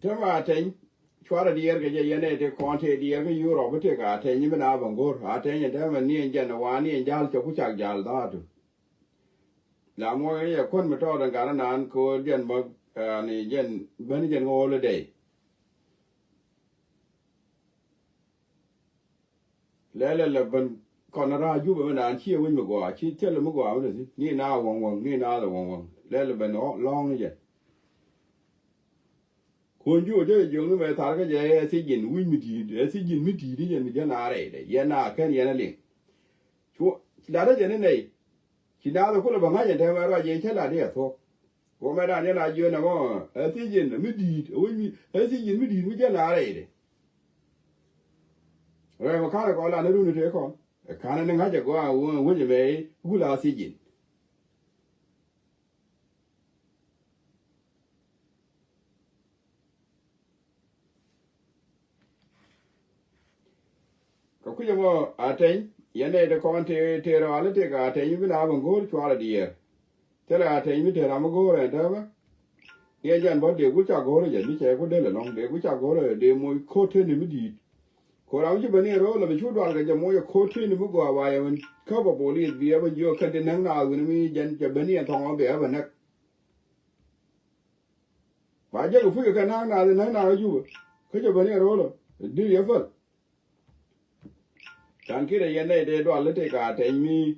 Täämɛ Ateny, cuarɛ diɛɛr kɛ jɛ yɛn ɛ ti kɔn tëë diɛɛr kä Europe tëë kɛ Ateny mi na bɛ go̱r. Ateny ɛn täämɛ ni ɛn jɛn ɛ wa ni ɛn ja̱l cɛ ku cak ja̱l dhaatu. La muɔk ni jɛ kuän mi tɔɔt ɛn gat ɛnan ko̱o̱r jɛn bä, ɛ, ni jɛn, bäni jɛn ɣöö holiday. Lɛlɛ lɛ ben kɔn ra̱a̱ Jubɛ mi naan ciɛ wec mi gɔaa, ci thilɛ mi gɔaa mi te thi̱n. Ni na wäŋ wäŋ, ni na lɛ wäŋ wäŋ. Lɛlɛ ben ɔ-, lɔ̱ŋ ni jɛ. Kuɔn Jubɛ jɛ jiök ni mɛ thar kä jɛ ɛ thiec ji̱n wi̱c mi di̱i̱t, ɛ thiec ji̱n mi di̱i̱t ni jɛn mi jɛn a rɛydɛ. Yɛn a kɛn yɛn a liŋ. Cu, latdä jɛ ni nɛy. Ci naath ɛ kulɛ bä ŋa̱c ɛn tɛmɛ ruac yɛ cä lat ni ɛ thuɔ̱k. Wä mɛ dan yɛn a jiön ɛmɔ ɛ thiec in mi di̱i̱t, ɛ wec mi, ɛ thiec in mi di̱i̱t mi jɛn a rɛydɛ. Rɛy mɛ ka̱n ɛ kɔn lan ni run ite kɔn. Ɛ ka̱n ni ŋa̱c ɛ gɔaa wä wec ɛmɛ i̱ gul a thiec in. Kɛ kui̱c ɛmɔ Ateny, yɛn nɛy ti kɔn tëë, tëë rɔal i̱ tëë kɛ Ateny i̱ bi na bä ŋo̱o̱r cuarɛ diɛɛr. Thilɛ Ateny mi tëë ram mi go̱o̱r ɛn täämɛ. Yɛn jɛn bä dee gui̱c ca go̱o̱r ɛ jɛ mi cɛ ku dee lɛ lɔ̱ŋ, dee gui̱c ca go̱o̱r ɛ dee moc ko̱t tëë ni mi di̱i̱t. Ko̱ ram ci bä ni ɛ ro̱o̱l ɛ bi cu dual kɛ jɛ moc ɛ ko̱t tëë ni mi gɔaa ba yɛ wän. Kä bä polis bi ɛ bä jiök kɛn ti näk naath wi̱n mi jɛn cɛ bä ni ɛ thɔŋ ɛ bɛ ɛ bä näk. Ba jek ɛ puc kɛ kɛ na̱a̱k naath, na̱a̱k naath ɛ Jubɛ. Kä jɛ bä ni ɛ ro̱o̱l ɛ. Diri ɛ päl. Can ki̱t ɛ yɛn nɛy tëë dual i̱ tëë ka Ateny mi,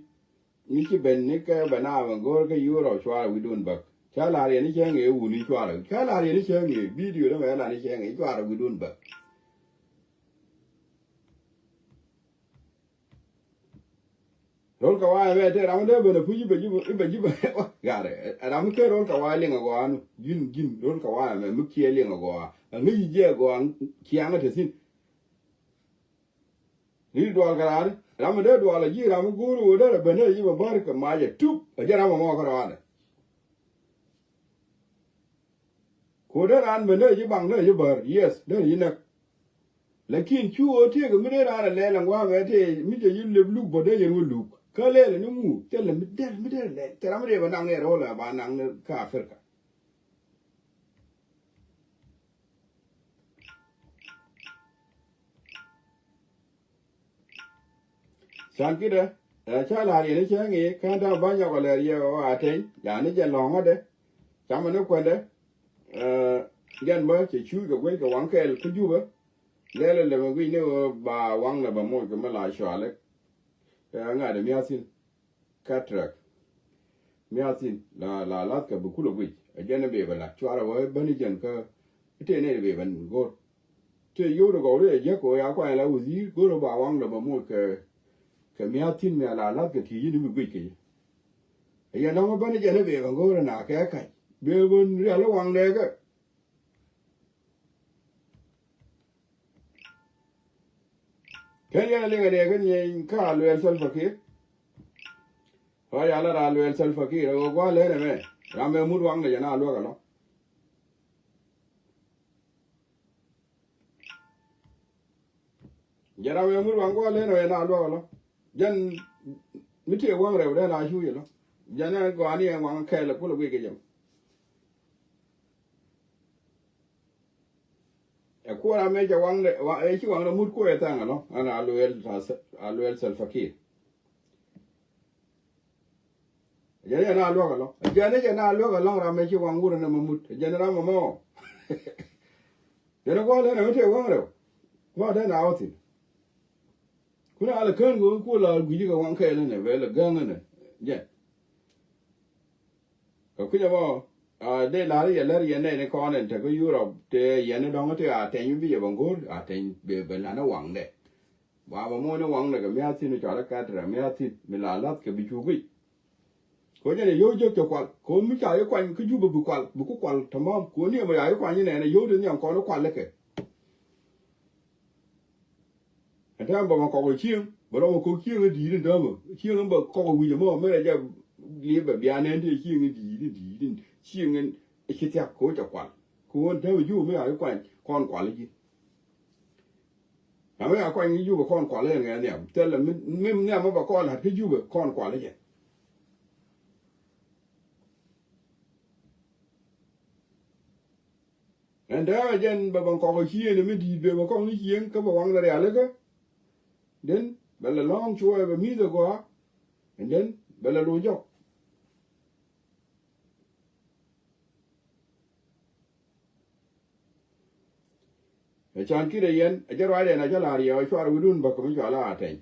mi ci ben ni kɛ bɛ na mɛ go̱o̱r kä Europe cuarɛ wi̱dun bäk. Ca la̱r yɛn i̱ cäŋ ëë wuni cuarɛ. Ca la̱r yɛn i̱ cäŋ ëë bidio dämɛ ɛ la̱r i̱ cäŋ ëë cuarɛ wi̱dun bäk. Ro̱l kɛ wa̱a̱ ɛmɛ te ram dee ben ɛ puc i̱ bɛ ji̱ bɛ, i̱ bɛ ji̱ bɛ. Gat ɛ ram ker ro̱l kɛ wa̱a̱ liŋ ɛ gɔaa nu. Ji̱n, ji̱n ro̱l kɛ wa̱a̱ ɛmɛ mi kiɛ liŋ ɛ gɔaa. Ɛ ŋäc i̱ jiɛ ɛ gɔaa kiaŋ ɛ te thi̱n. Ri̱t dual kɛ raan ram mi dee dual ɛ ji̱ ram mi guur ɣöö derɛ ben derɛ ji̱ bɛ bär kɛ mac ɛ tup ɛ jɛ ram ɛmɔ kärɔaadɛ. Ku dee raan ben derɛ ji̱ baŋ derɛ ji̱ bär, yes, derɛ ji̱ näk. Lakin cu ɣöö tëëkɛ mi dee raan ɛ lɛl ɛn gua̱a̱mɛ tëë mi cɛ ji̱ lep luk bä dee yɛn wä luk. Kä lɛl ɛ ni ŋu thilɛ mi der, mi der lɛl thilɛ mi dee bɛ naŋ ni ɛ ro̱l ɛ ba naŋ ni kä Africa. Can ki̱dɛ ɛ ca la̱r yɛn i̱ cä ŋi̱i̱ kä da̱ŋ bä nyɔk ɛ lɛr yɛ ɣɔw Ateny yani jɛ lɔ̱ŋädɛ. Camɛ ni kuɛndɛ ɛ jɛn bä cɛ cuuc kɛ gueny kɛ waŋ kɛɛl kä Jubɛ. Lɛl ɛ lɛ mɛ guic ni ɣöö ba waŋ lɛ bɛ moc kɛ mi la cualɛ. Ɛ ŋa̱t ɛ mia̱thi̱n. Cataract. Mia̱thi̱n la, la la̱thkɛ bi kulɛ guic. Ɛ jɛn ɛ bebɛ la cuarɛ wä ben i̱ jɛn kä i̱ tëë nɛy ɛ bebɛ go̱r. Tëë yio̱w dɛ gɔw ri ɛ jiäk kɛ wä ya kuany la wä dhi̱i̱r go̱r ɛ ba waŋ dɛ bɛ moc kɛ, kɛ mia̱thi̱n mi a la la̱thkɛ ti̱i̱ ji̱n i̱ bi guic kɛ jɛ. Ɛ yɛn dɔ̱ŋ ɛ ben i̱ jɛn ɛ bebɛ go̱r ɛ na kɛ kac. Bebɛ rial i̱ waŋ dɛ kɛ. Kɛn yɛn a liŋ a riɛk in nyɛny kä a luɛɛl Salva Kiir. Rɔ yal a ra luɛɛl Salva Kiir a ɣöö gua̱a̱ lɛn ɛmɛ ram ɛ mut waŋ lɛ jɛ na luäk ɛlɔ. Jɛ ram ɛ mut waŋ gua̱a̱ lɛn ɛmɛ na luäk ɛlɔ. Jɛn mi tëë waŋ rɛw dee na cuc ɛlɔ. Jɛn ɛ gɔaa ni ɛ waŋ kɛɛl ɛ kulɛ guic kɛ jɛ. Ɛ kuɔr amɛ cɛ waŋdɛ, wa, ɛ ci waŋdɛ mut kuɔr ɛ thaŋ ɛlɔ, ɛn a luɛl, a luɛl Salva Kiir. Jɛn jɛ na luäk ɛlɔ̱ŋ. Jɛn jɛ na luäk ɛlɔ̱ŋ ram mɛ ci waŋ wurɛ nɛ mɛ mut. Jɛn ram mɛ mɔ. Jɛn gua̱l ɛn ɛ mi tëë wäŋ rɛw. Gua̱l ɛn a wä thi̱n. Kun a lɛ kään go̱o̱ŋ kuɔ la gui̱ci kɛ waŋ kɛɛl ɛnɛ bɛ lɛ gäŋ ɛnɛ. Jɛn. Kɛ kui̱c ɛmɔ, a, dee la̱r yɛ lär yɛn nɛy ni kɔn ɛn tekɛ Yurop tëë yɛn ni dɔ̱ŋ tëë a tɛny mi bi yɛ bɛ ŋo̱r, a tɛny bɛ, bɛ la̱r ni waŋdɛ. Ba bɛ moc ni waŋdɛ kɛ mia̱a̱ thi̱n cɔal i̱ Katra mia̱a̱ thi̱n mi la la̱th kɛ bi cu guic. Kɛ ɣöö jɛn ɛ yio̱w jek cɛ kual. Kɛ ɣöö mi ca yɛ kuany kä Jubɛ bi kual, bi ku kual tamaam. Kɛ ɣöö ni ɛmɔ ya yɛ kuany ni nɛn ɛ yio̱w ti nhiam kɔn i̱ kual ikɛ. Ɛn täämɛ bɛ mɛ kɔk ɛ cieŋ, bɛ rɔm ɛ ko̱k cieŋ in di̱i̱t in däämɛ. Cieŋ in bɛ kɔk ɛ wi̱c ɛmɔ, mi rɛ jɛ liep bɛ bia nɛn ti cieŋ in di̱i̱t in di̱i̱t in. Cieŋ in ci thiak ko̱ cɛ kual. Kɛ ɣöö ɛn täämɛ Jubɛ mi a i̱ kuany, kɔn kual i̱ ji̱. Na mi a kuany i̱ Jubɛ kɔn kual i̱ jɛ ŋɛ nhiam. Thilɛ mi, mi nhiam mi bɛ kɔn la̱t kä Jubɛ kɔn kual i̱ jɛ. Ɛn täämɛ jɛn bɛ bɛ kɔk ɛ cieŋ mi di̱i̱t bɛ bɛ kɔk ni cieŋ kä bɛ waŋdɛ rialikä. Den bɛ lɛ lɔ̱ŋ cuɔɛ bɛ mi̱th ɛ gɔaa. And then bɛ lɛ lo̱c jɔk. Ɛ can ki̱t ɛ yɛn ɛ jɛ ruacdɛ na cä la̱r yɛ ɔ cuar wi̱dun bäk kɛ mi cual a tɛny.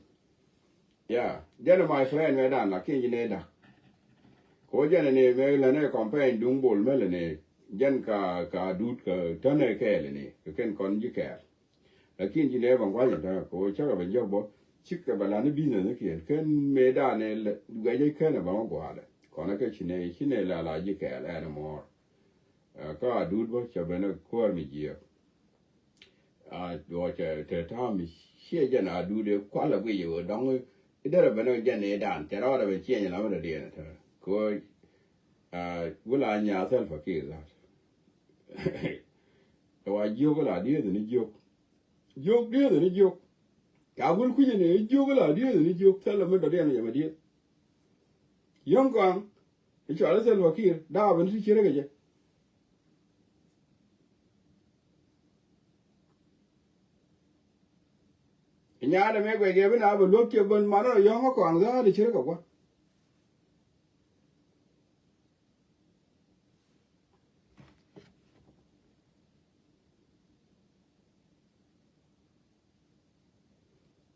Ya, jɛn ɛ my friend mɛ dan la kiɛn ji̱ nɛ dak. Kɛ wä jɛn ɛ ni mɛ lɛ nɛ campaign duŋ bol mɛ lɛ ni jɛn ka, ka dut kɛ tän ɛ kɛɛl ni kɛ kɛn kɔn ji̱ kɛɛl. Lakin ji̱ nɛ bɛ ŋua̱c ɛ tɛ kɛ wä cä kɛ bɛ jɔk bä cikɛ bɛ la̱t ni business ni kiɛn kɛn mɛ dan ɛ lɛ guɛc ɛ kɛn ɛ bɛ ŋua̱c gua̱a̱lɛ. Kɔn ɛ kɛ ci nɛ, ci nɛ la la ji̱ kɛɛl ɛ ni muɔɔr. Ɛ, kä a duut bä cɛ ben ɛ kuäär mi jiääk. A duɔcɛ te ta̱a̱ mi ciɛ jɛn a duut ɛ kual a guic ɛ ɣöö dɔ̱ŋ i̱ derɛ ben ɛ jɛn ɛ dan cɛ rɔɔdɛ ben ciɛ nyɛ la mi dɔ̱diɛn ɛ te. Kɛ ɣöö, a, wula nyaa thɛl fakir dhat. Ɛ wa jiök wula dieth ni jiök. Jiök dieth ni jiök. Ca wul kui̱c ni jiök wula dieth ni jiök thɛl mi dɔ̱diɛn ɛ jɛ mɛ dieth. Yɔ̱ŋ kɔaŋ. I̱ cɔal i̱ Salva Kiir daap in ti ci rek ɛ jɛ. I̱ nyaat ɛmɛ guɛc gɛ bi na bɛ luäk ciɛ ben man rɔ yɔ̱ŋ ɛ kɔaŋ dha̱a̱r i̱ ci rek ɛ gua̱n.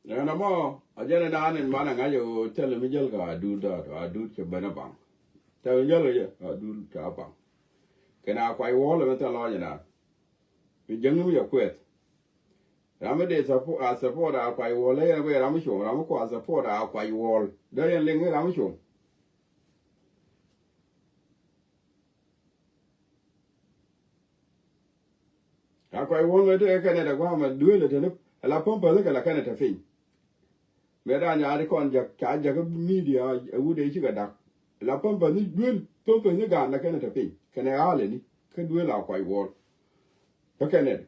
Ɛn ɛmɔ a jɛn ɛ naan in man ɛ ŋa̱c ɛ ɣöö thilɛ mi jäl kɛ a duut da̱a̱t a duut cɛ ben ɛ baŋ. Thilɛ mi jäl kɛ jɛ a duut cɛ a baŋ. Kɛn a kuay wuɔ̱l ɛmɛ thil lɔc ɛ naan. Mi jäŋ mi yɛ kuɛth. Ram mi dee support a support a kuay wuɔ̱l ɛ yɛn ɛ kuɛ ram mi cuɔ̱ŋ ram mi kua support a kuay wuɔ̱l dee yɛn liŋ ram mi cuɔ̱ŋ. Ka kuay wuɔ̱n ɣöö tekɛ Canada gua̱a̱mɛ duëël ɛ teni ala pampäth kɛ la Canada piny. Mëë dan ya̱a̱ ti kɔn jak ca jak kä media ɛ wut ëë cikɛ dak. La pampäth ni duëël pampäth ni gaat la Canada piny kɛnɛ ɣa̱a̱lɛ ni kä duëël a kuay wuɔ̱n kä Canada.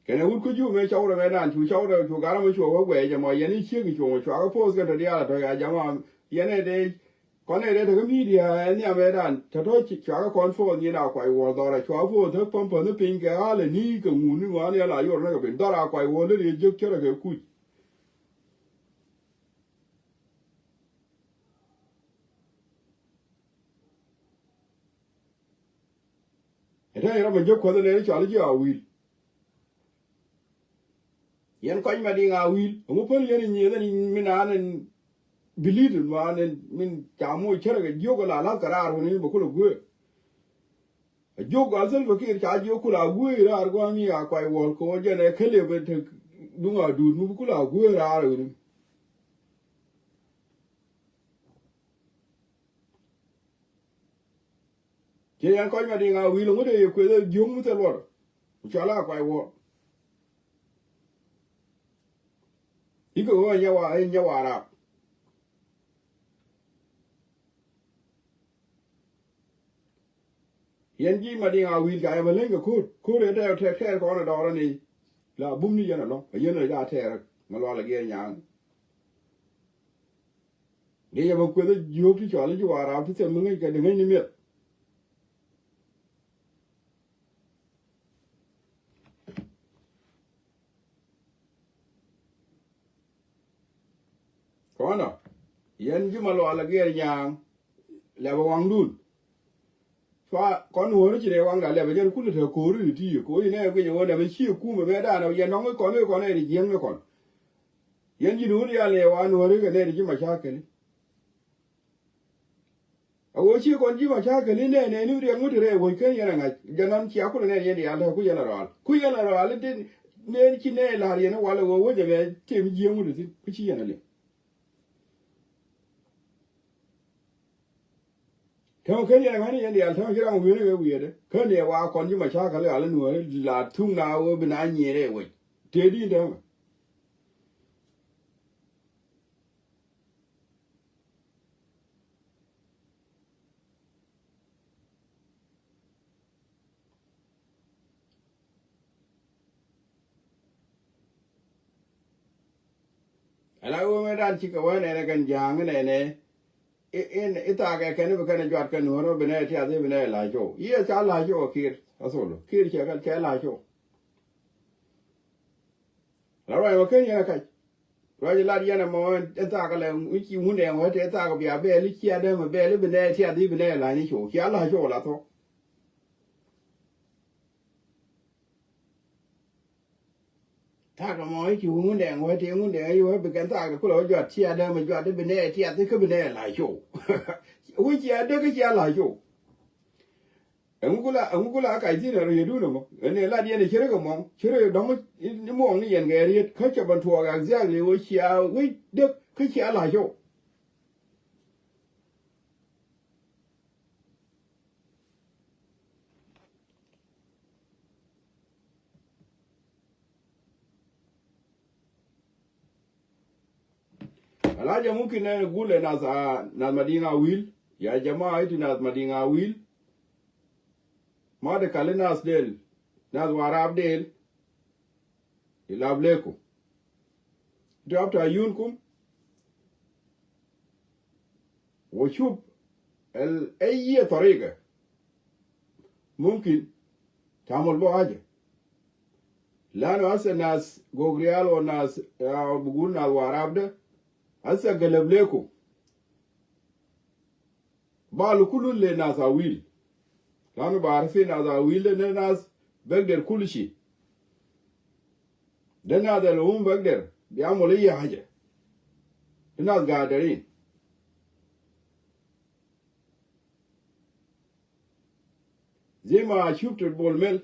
Kɛnɛ wut kä Jubɛ mëë cɔwdɛ mëë dan cu cɔwdɛ cu gat ram mi cuɔ wä guɛc ɛmɔ yɛn i̱ ciek i̱ cuɔ̱ŋ cuakä poth kɛn tɔ diaal a tɔ ya jama yɛn ɛ dee kɔn ɛ dee tekä media ɛ nhiam ɛ dan tɔ tɔ cuakä kɔn poth nyin a kuay wuɔl dhɔrɛ cua poth ɛ pampäth ni piny kɛ ɣa̱l ɛ ni kɛ ŋun ni ŋuan yɛ la yor ni kɛ piny dhɔr a kuay wuɔl ni riec jiök cärɛ kɛ kuc. Ɛ tɛ̈ yɛ rɔ mɛ jiök kuäth ɛ nɛn i̱ cɔal i̱ ji̱ a wi̱i̱l. Yɛn kɔc ma diŋ a wi̱i̱l ɛŋu päl yɛn i̱ nyieth ɛn min naan ɛn bilit in maan ɛn min ca moc cärɛ kɛ jiök ɛ la la̱th kɛ raar wun in bɛ kulɛ guëër. A jiök gal Salva Kiir ca jiök kul a guëër raar gua̱a̱mi a kuay wuɔl kɛ wä jɛn ɛ kälëp ɛ te duŋ a duut mi bi kul a guëër raar wun in. Ciɛ yɛn kɔc ma diŋ a wi̱i̱l ŋut ëë yɛ kueth ɛ jiöŋ mi thil luɔt. Ku cɔl a kuay wuɔl. Ikɛ ɣöö ɛ nyɛ wa, ɛ nyɛ wa rap. Yɛn ji̱ ma diŋ a wi̱i̱l ca yɛ bä leny kɛ ko̱r. Ko̱r ëë tɛɛr tɛɛr tɛɛr kɔn ɛ dɔɔrä ni. La bum ni yɛn ɛlɔ̱ŋ. Ɛ yɛn ɛ ja tɛɛr. Ŋä lual ɛ giɛɛr nyan. Dee yɛ bä kueth ɛ jiök ti cɔal i̱ ji̱ wa rap ti thil mi ŋäc kɛ di ŋäc ni miɛth. Kɔnɔ Yɛn ji̱ Malual Agiɛr Nyaŋ, lɛpɛ waŋdun. Cua kɔn Nuɔ̱ɔ̱ri ci rɛy waŋda lɛpɛ jɛn kulɛ te ko̱o̱ri ti ti ko̱o̱ri nɛ guic ɛ ɣöö lɛpɛ ci kumɛ mɛ danɛ yɛn nɔŋ i̱ kɔn i̱ kɔn ɛ ri jiäŋ ni kɔn. Yɛn ji̱ duun diaal nɛ wa Nuɔ̱ɔ̱ri kɛ nɛ ri ji̱ macakɛli. A ɣöö ci kɔn ji̱ macakɛli nɛ nɛ ni riɛk ŋut rɛy wec ken yɛn a ŋa̱c jɛ nɔn cia kulɛ nɛ yɛn diaal te ku yɛn a rɔal ku yɛn a rɔal i̱ nɛ ci nɛ la̱r yɛn i̱ wal ɛ ɣöö wec ɛmɛ tim jiäŋ ŋut i̱ thi̱n ku ci yɛn a liŋ. Täämɛ ken yɛn ŋa̱n yɛn diaal täämɛ ci ram wi̱i̱rä kɛ wi̱i̱dä kä ni ɛ wa kɔn ji̱ macakɛl ɣal in wä la thuŋ na wä bi na nyier ɛ wec. Tëë di̱n täämɛ. Ala wee mɛ dan cikɛ wee nɛnɛ kɛn ja̱a̱ŋ nɛnɛ. I, in, i thakɛ kɛn bi kɛn juat kɛn nuɔ̱rä bi nɛ tiath bi nɛ la show. Yiëë ca la show a Kiir. Asolo. Kiir cɛ kɛn cɛ la show. La ruac mɛ ken yɛn a kac. Ruac lat yɛn ɛmɔ in thakɛ lɛ in ci wundɛ ɛŋ wee te thakɛ bia bɛɛl i̱ cia dee mɛ bɛɛl i̱ bi nɛ tiath i̱ bi nɛ la̱ny i̱ cu cia la̱c cok la thok. Thakɛ mɔ i̱ ci wundɛ ɛŋ wee te wundɛ ɛŋ i̱ wee bi kɛn thakɛ kulɛ wee juat cia dee mɛ juat i̱ bi nɛ tiath i̱ kä bi nɛ la̱c cok. Wi̱c cia dee kä cia la̱c cok. Ɛŋu kula, ɛŋu kula a kac thi̱n ɛ rɔ yɛ duun ɛmɔ. Ɛn ɛ lat yɛn ɛ cärä kɛ mɔŋ. Cärä dɔ̱ŋ ni mɔŋ ni yɛn kɛ riet. Kä cɛ bɛn tuɔɔk exactly wä cia wec dek kä cia la cok. Alaja mumkin nɛ gul ɛ nath, ah, nath Madiŋ Awil. Ya jamaa itu nath Madiŋ Awil. Ma de kali nath del, nath Warap del. Ilab lekum. Itu abta ayunkum. Wa shuf al ayyi tariga. Mumkin tamul bo haja. Lanu hasa nas Gogrial wa nas, ah, bugul nas Warab de. Hasa galab lekum. Balu kulu le nas Awil. Lanu barfin nas Awil de nas begder kulu shi. De nas al hum begder biamul ayyi haja. De nas gadarin. Zay ma shuftu Bol Mel.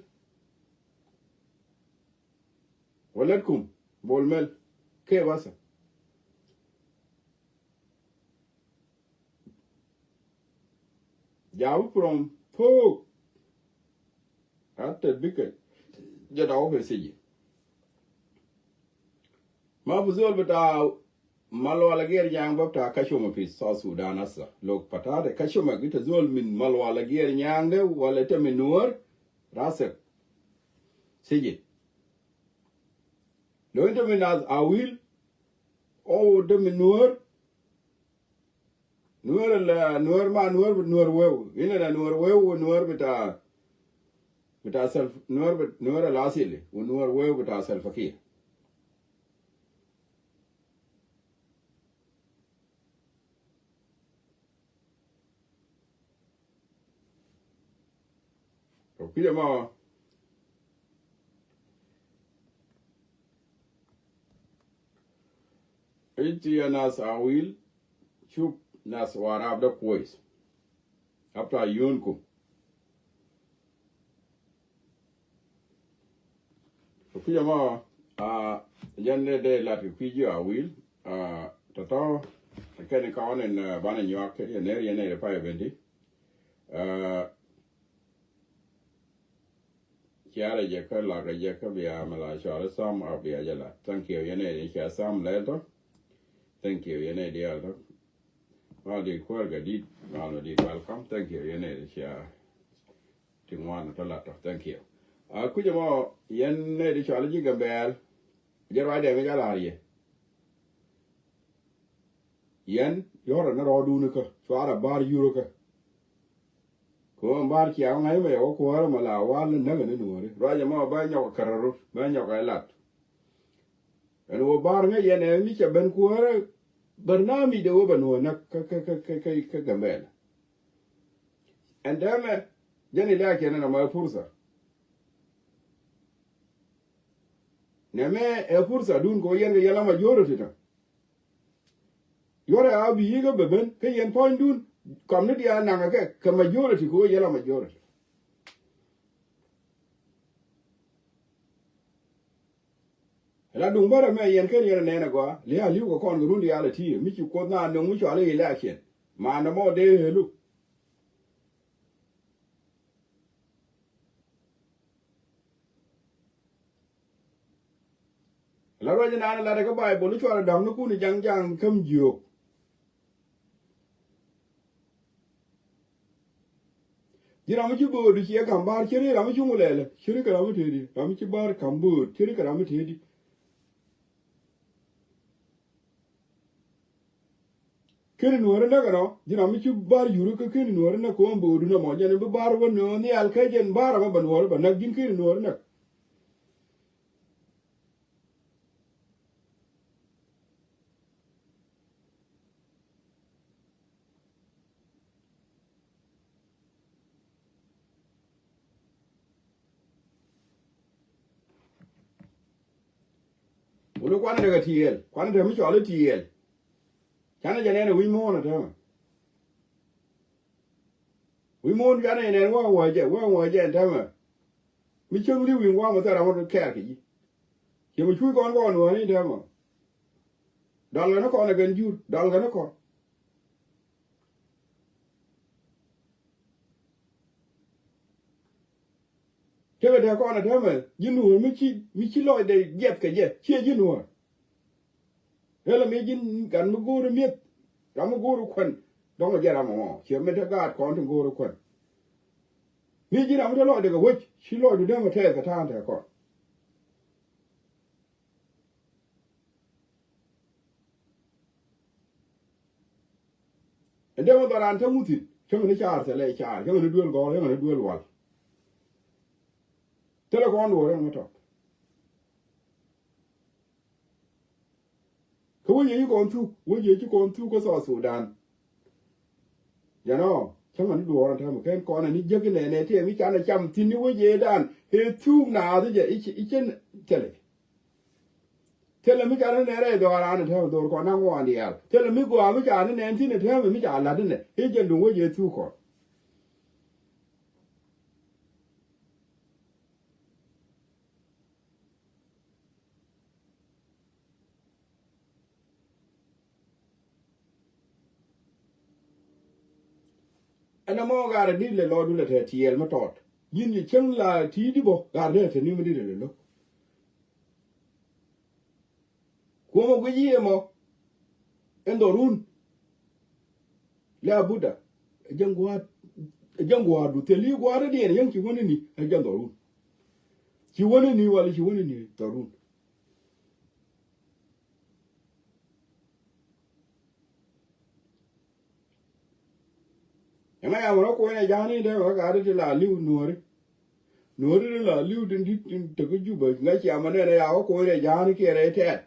Waladkum Bol Mel. Kef hasa? Jabu from fok. Hatta bikɛ jɛ dɔk kɛ sijin. Ma fi zol bita Malual Agiɛr Nyaŋ bä bita Kachoma fi South Sudan hasa. Lok patade Kachoma gita zol min Malual Agiɛr Nyaŋ de wala ita min Nuer, rasek sijin. Lo ita min nas Awil, o ita min Nuer, Nuer al, Nuer ma Nuer, Nuer Wew. Ina da Nuer Wew, Nuer bita, bita Salf-, Nuer bit-, Nuer al asili, u Nuer Wew bita Salva Kiir. Kide ma, iti ya nas Awil, shuf nas Warab de kwes. Abta yunkum. Kui̱ jɛ mɔ, ah, jɛn dee dee lat kɛ kui̱ ji̱ Awil, ah, tɔ̱tɔ̱ kɛn kɔn in, ah, banɛ nyuak kɛ yɛ ner yɛn ner pay bɛn di. Ah, ciarɛ jɛ kä lakɛ jɛ kä bia mɛ la cɔal sam a bia jɛ la. Thank you yɛn ner cia sam lɛl tɔ. Thank you yɛn ner diaal tɔ. Mal di kuäär kɛ dit, mal di welcome. Thank you yɛn ner cia. Ti ŋuan tɔ lat tɔ. Thank you. A kui̱c ɛmɔ yɛn nɛy ti cɔal ji̱ Gambɛɛl. Jɛ ruacdɛ mi jɛ la̱r yɛ. Yɛn yɔrɛ ni rɔɔdun kä cuarɛ ba̱r yur kä. Kɛ ɣöö ba̱r cia ŋa̱c mɛ yɛ wä kuäärä mɛ la wal ni näk ni nuɔ̱ɔ̱ri. Ruac ɛmɔ bä nyɔk kärä rut bä nyɔk ɛ lat. Ɛn ɣöö ba̱r ŋäc yɛn ɛ mi cɛ ben kuäärä. Barnamij de wä bɛ nuɔ̱ɔ̱n näk kä, kä, kä, kä, kä, kä Gambɛla. Ɛn täämɛ jɛn ilɛ̈ɛ̈kiɛn ɛn ɛmɔ ɛ pursa. Nɛmɛ ɛ pursa dun kɛ wä yɛn kɛ yɛn la majority tɔ. Yuɔrɛ a bi yikä bɛ ben kä yɛn puɔ̱nydun kɔm ni diaal naŋɛ kɛ kɛ majority kɛ wä yɛn la majority. La duŋ bärɛ mɛ yɛn ken yɛn nɛn agɔa lia̱a̱ li̱w kɛ kɔn kɛ run diaal ɛ ti̱i̱ mi ci kuoth na nöŋ mi cɔal i̱ election. Ma nɔmɔ dee helu. La ruac inan lat kä Baibol i̱ cuarɛ dɔ̱ŋ ni kun i̱ jaŋ jaŋ käm jiök. Ji̱ ram mi ci böödu ciɛ ka̱m ba̱a̱r ceri ram mi ci ŋu lɛlɛ ceri kɛ ram mi tëëdi ram mi ci ba̱a̱r ka̱m bööd ceri kɛ ram mi tëëdi. Keni nuɔ̱ɔ̱ri näk ɛnɔ ji̱n ram mi ci ba̱a̱r yuri kä keni nuɔ̱ɔ̱ri näk ko̱o̱m böödu nɔmɔ jɛn bi ba̱a̱r wä nööŋ nhial kä jɛn ba̱a̱r ram mi bɛ nuɔ̱ɔ̱ri bɛ näk ji̱n keni nuɔ̱ɔ̱ri näk. Wuni kuanɛ tekɛ tiɛɛl kuanɛ tekɛ mi cɔal i̱ tiɛɛl. Canɛ jɛ nɛn ɛ wi̱c muɔ̱ɔ̱n ɛ täämɛ. Wi̱c muɔ̱ɔ̱n canɛ jɛ nɛn wä wä jɛ wä wä jɛ ɛn täämɛ. Mi cäŋ li̱w in gua̱a̱m ɛ thɛr amä kɛɛr kɛ ji̱. Ciɛ mi cuc kɔn kɔn wä ni täämɛ. Dɔl kɛ ni kɔn ɛ kɛn jur dɔl kɛ ni kɔn. Tekɛ dee kɔn ɛ täämɛ ji̱ nuɔ̱ɔ̱r mi ci mi ci lɔcdɛ jiɛth kɛ jɛ ciɛ ji̱ nuɔ̱ɔ̱r. Rɛl mi ji̱n gat mi go̱o̱r mi̱eth ram mi go̱o̱r kuän. Dɔ̱ŋ jɛ ram mɔ ciɛ mi te gaat kɔn ti go̱o̱r kuän. Mi ji̱n ram mi te lɔcdɛ kɛ wec ci lɔcdu dee mɛ tɛɛth kɛ ta̱a̱n tekɛ kɔn. Ɛn dee mɛ dhɔran te ŋuthin cäŋ ni caar thilɛ caar cäŋ ni duel gɔ̱r cäŋ ni duel wal. Thilɛ kɔn duɔ̱ɔ̱r ɛn ŋä tɔt. Kä wä yee ci kɔn thuk wä yee ci kɔn thuk kä South Sudan. Jɛn ɔ cäŋ ni duɔ̱ɔ̱r ɛn täämɛ kɛn kɔn ɛn ni jäk inɛ nɛ tiɛm i̱ canɛ cam thi̱n ni wä yee dan ëë thuk naath i̱ jɛ i̱ cin thilɛ. Thilɛ mi ca ni nɛn rɛy dhɔaaran ɛ täämɛ dho̱r kɔn naŋ wan diaal. Thilɛ mi gɔaa mi ca ni nɛn thi̱n ɛ täämɛ mi ca la̱t inɛ i̱ jɛn duŋ wec ëë thuk kɔn. Ɛn ɛmɔ ɣaar ɛ di̱t lɛ lɔɔdu lɛ tɛ tiɛɛl mi tɔɔt. Yi̱n yɛ cäŋ la ti̱i̱t i̱ bä ɣaar dee ɛ te ni mi di̱t lɛ lo̱k. Kuɔmɔ guic i̱ ɛmɔ ɛn dhɔrun. Lɛ a buda ɛ jɛn gua̱a̱r ɛ jɛn gua̱a̱rdu thil i̱ gua̱a̱r i̱ diɛn yäŋ ci wä ni ni ɛ jɛn dhɔrun. Ci wä ni ni wal ci wä ni ni dhɔrun. Ɛŋa yam rɔ kuɔny ɛ ja̱a̱ni dee wä gat ti la li̱w nuɔ̱ɔ̱ri. Nuɔ̱ɔ̱ri ti la li̱w tin di̱t tin tekä Juba ŋa̱c ciam ɛ nɛn ɛ ya wä kuɔny ɛ ja̱a̱ni kiɛ rɛy tɛɛt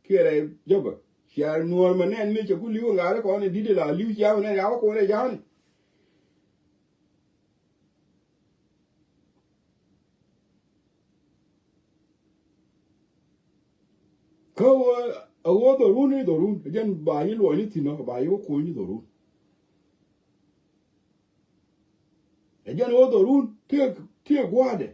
kiɛ rɛy jäbä. Cia nuɔ̱ɔ̱r mɛ nɛn mi cɛ ku li̱w ɛ gat ti kɔn in di̱t ti la li̱w ciam ɛ nɛn ya wä kuɔny ɛ ja̱a̱ni. Kä ɣöö a ɣöö dhɔrun i̱ dhɔrun ɛ jɛn ba yi luɔcni thi̱n ɔ ba yi wä kuɔ̱nyni dhɔrun. Ɛ jɛn ɣöö dhɔrun tëë tëë gua̱a̱dɛ.